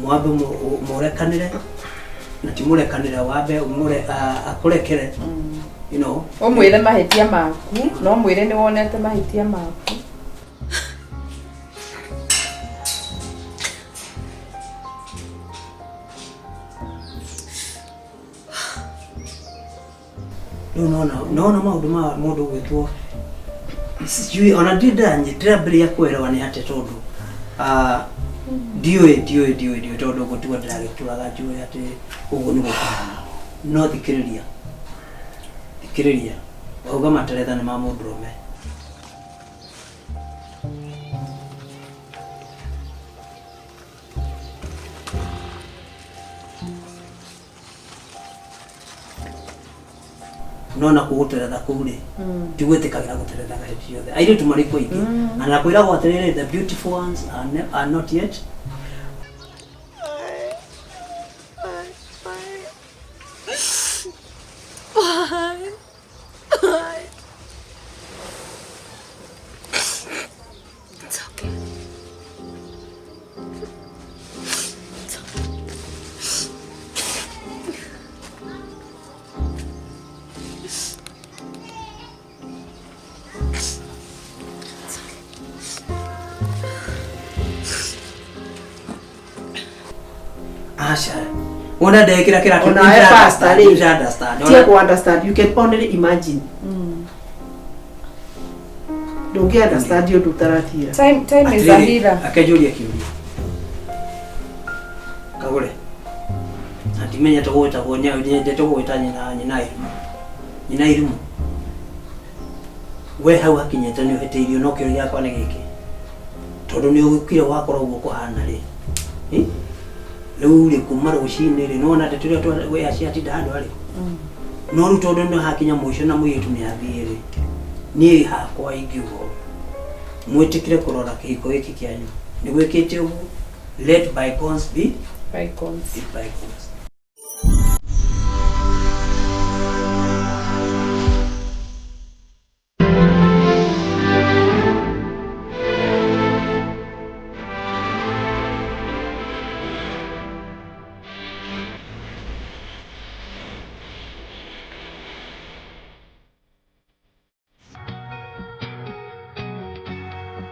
Mwambe mũrekanĩre na ti mũrekanĩre wambe mũre akũrekere you know. Ũmwĩre mahĩtia maku na ũmwĩre nĩ wonete mahĩtia maku. Rĩu nona nona maũndũ ma mũndũ gwĩtwo sijui ona ndĩrambĩrĩria kuelewa nĩ atĩa tondũ ah, ndiũĩ ndiũĩ ndiũĩ ndiũĩ tondũ gũtigwo ndĩragĩtũraga njũĩ atĩ ũguo nĩguo kũhana no thikĩrĩria thikĩrĩria wauga materetha nĩ ma mũndũrũme. No na kũgũteretha kũu rĩ ti gwĩtĩkagĩra gũterethaga hĩndĩ ciothe airĩtu marĩ kuo aingĩ na kwĩragwo atĩrĩrĩ, the beautiful ones are, ne are not yet. Why? Why? It's okay. It's okay. It's okay. Aca wona ndekĩra kĩratũ. Ona we pastor rĩ, understand. Tia ku understand, you can only imagine. Ndũngĩ understand ũndũ ũtarathira. Time is a healer. Akenjũria kĩũria kagũre na ndimenyete gwĩtagwo nyendete gũgwĩta nyina nyina irimũ nyina irimũ we hau hakinyĩte nĩ ũhĩtĩirio no kĩũria gĩakwa nĩ gĩkĩ tondũ nĩ ũgĩkire wakorwo ũguo kũhana rĩ. Eh? Rĩu rĩ kuma rũcinĩ rĩ nĩwona ndeto ĩrĩa we aciatinda handũ harĩ no rĩu tondũ nĩ hakinya mũico na mũirĩtu nĩ athiĩ rĩ niĩ hakwa ingiuga ũũ, mwĩtĩkĩre kũrora kĩhiko gĩkĩ kĩanyu nĩ gwĩkĩte ũguo, let bygones be Bygones. be bygones.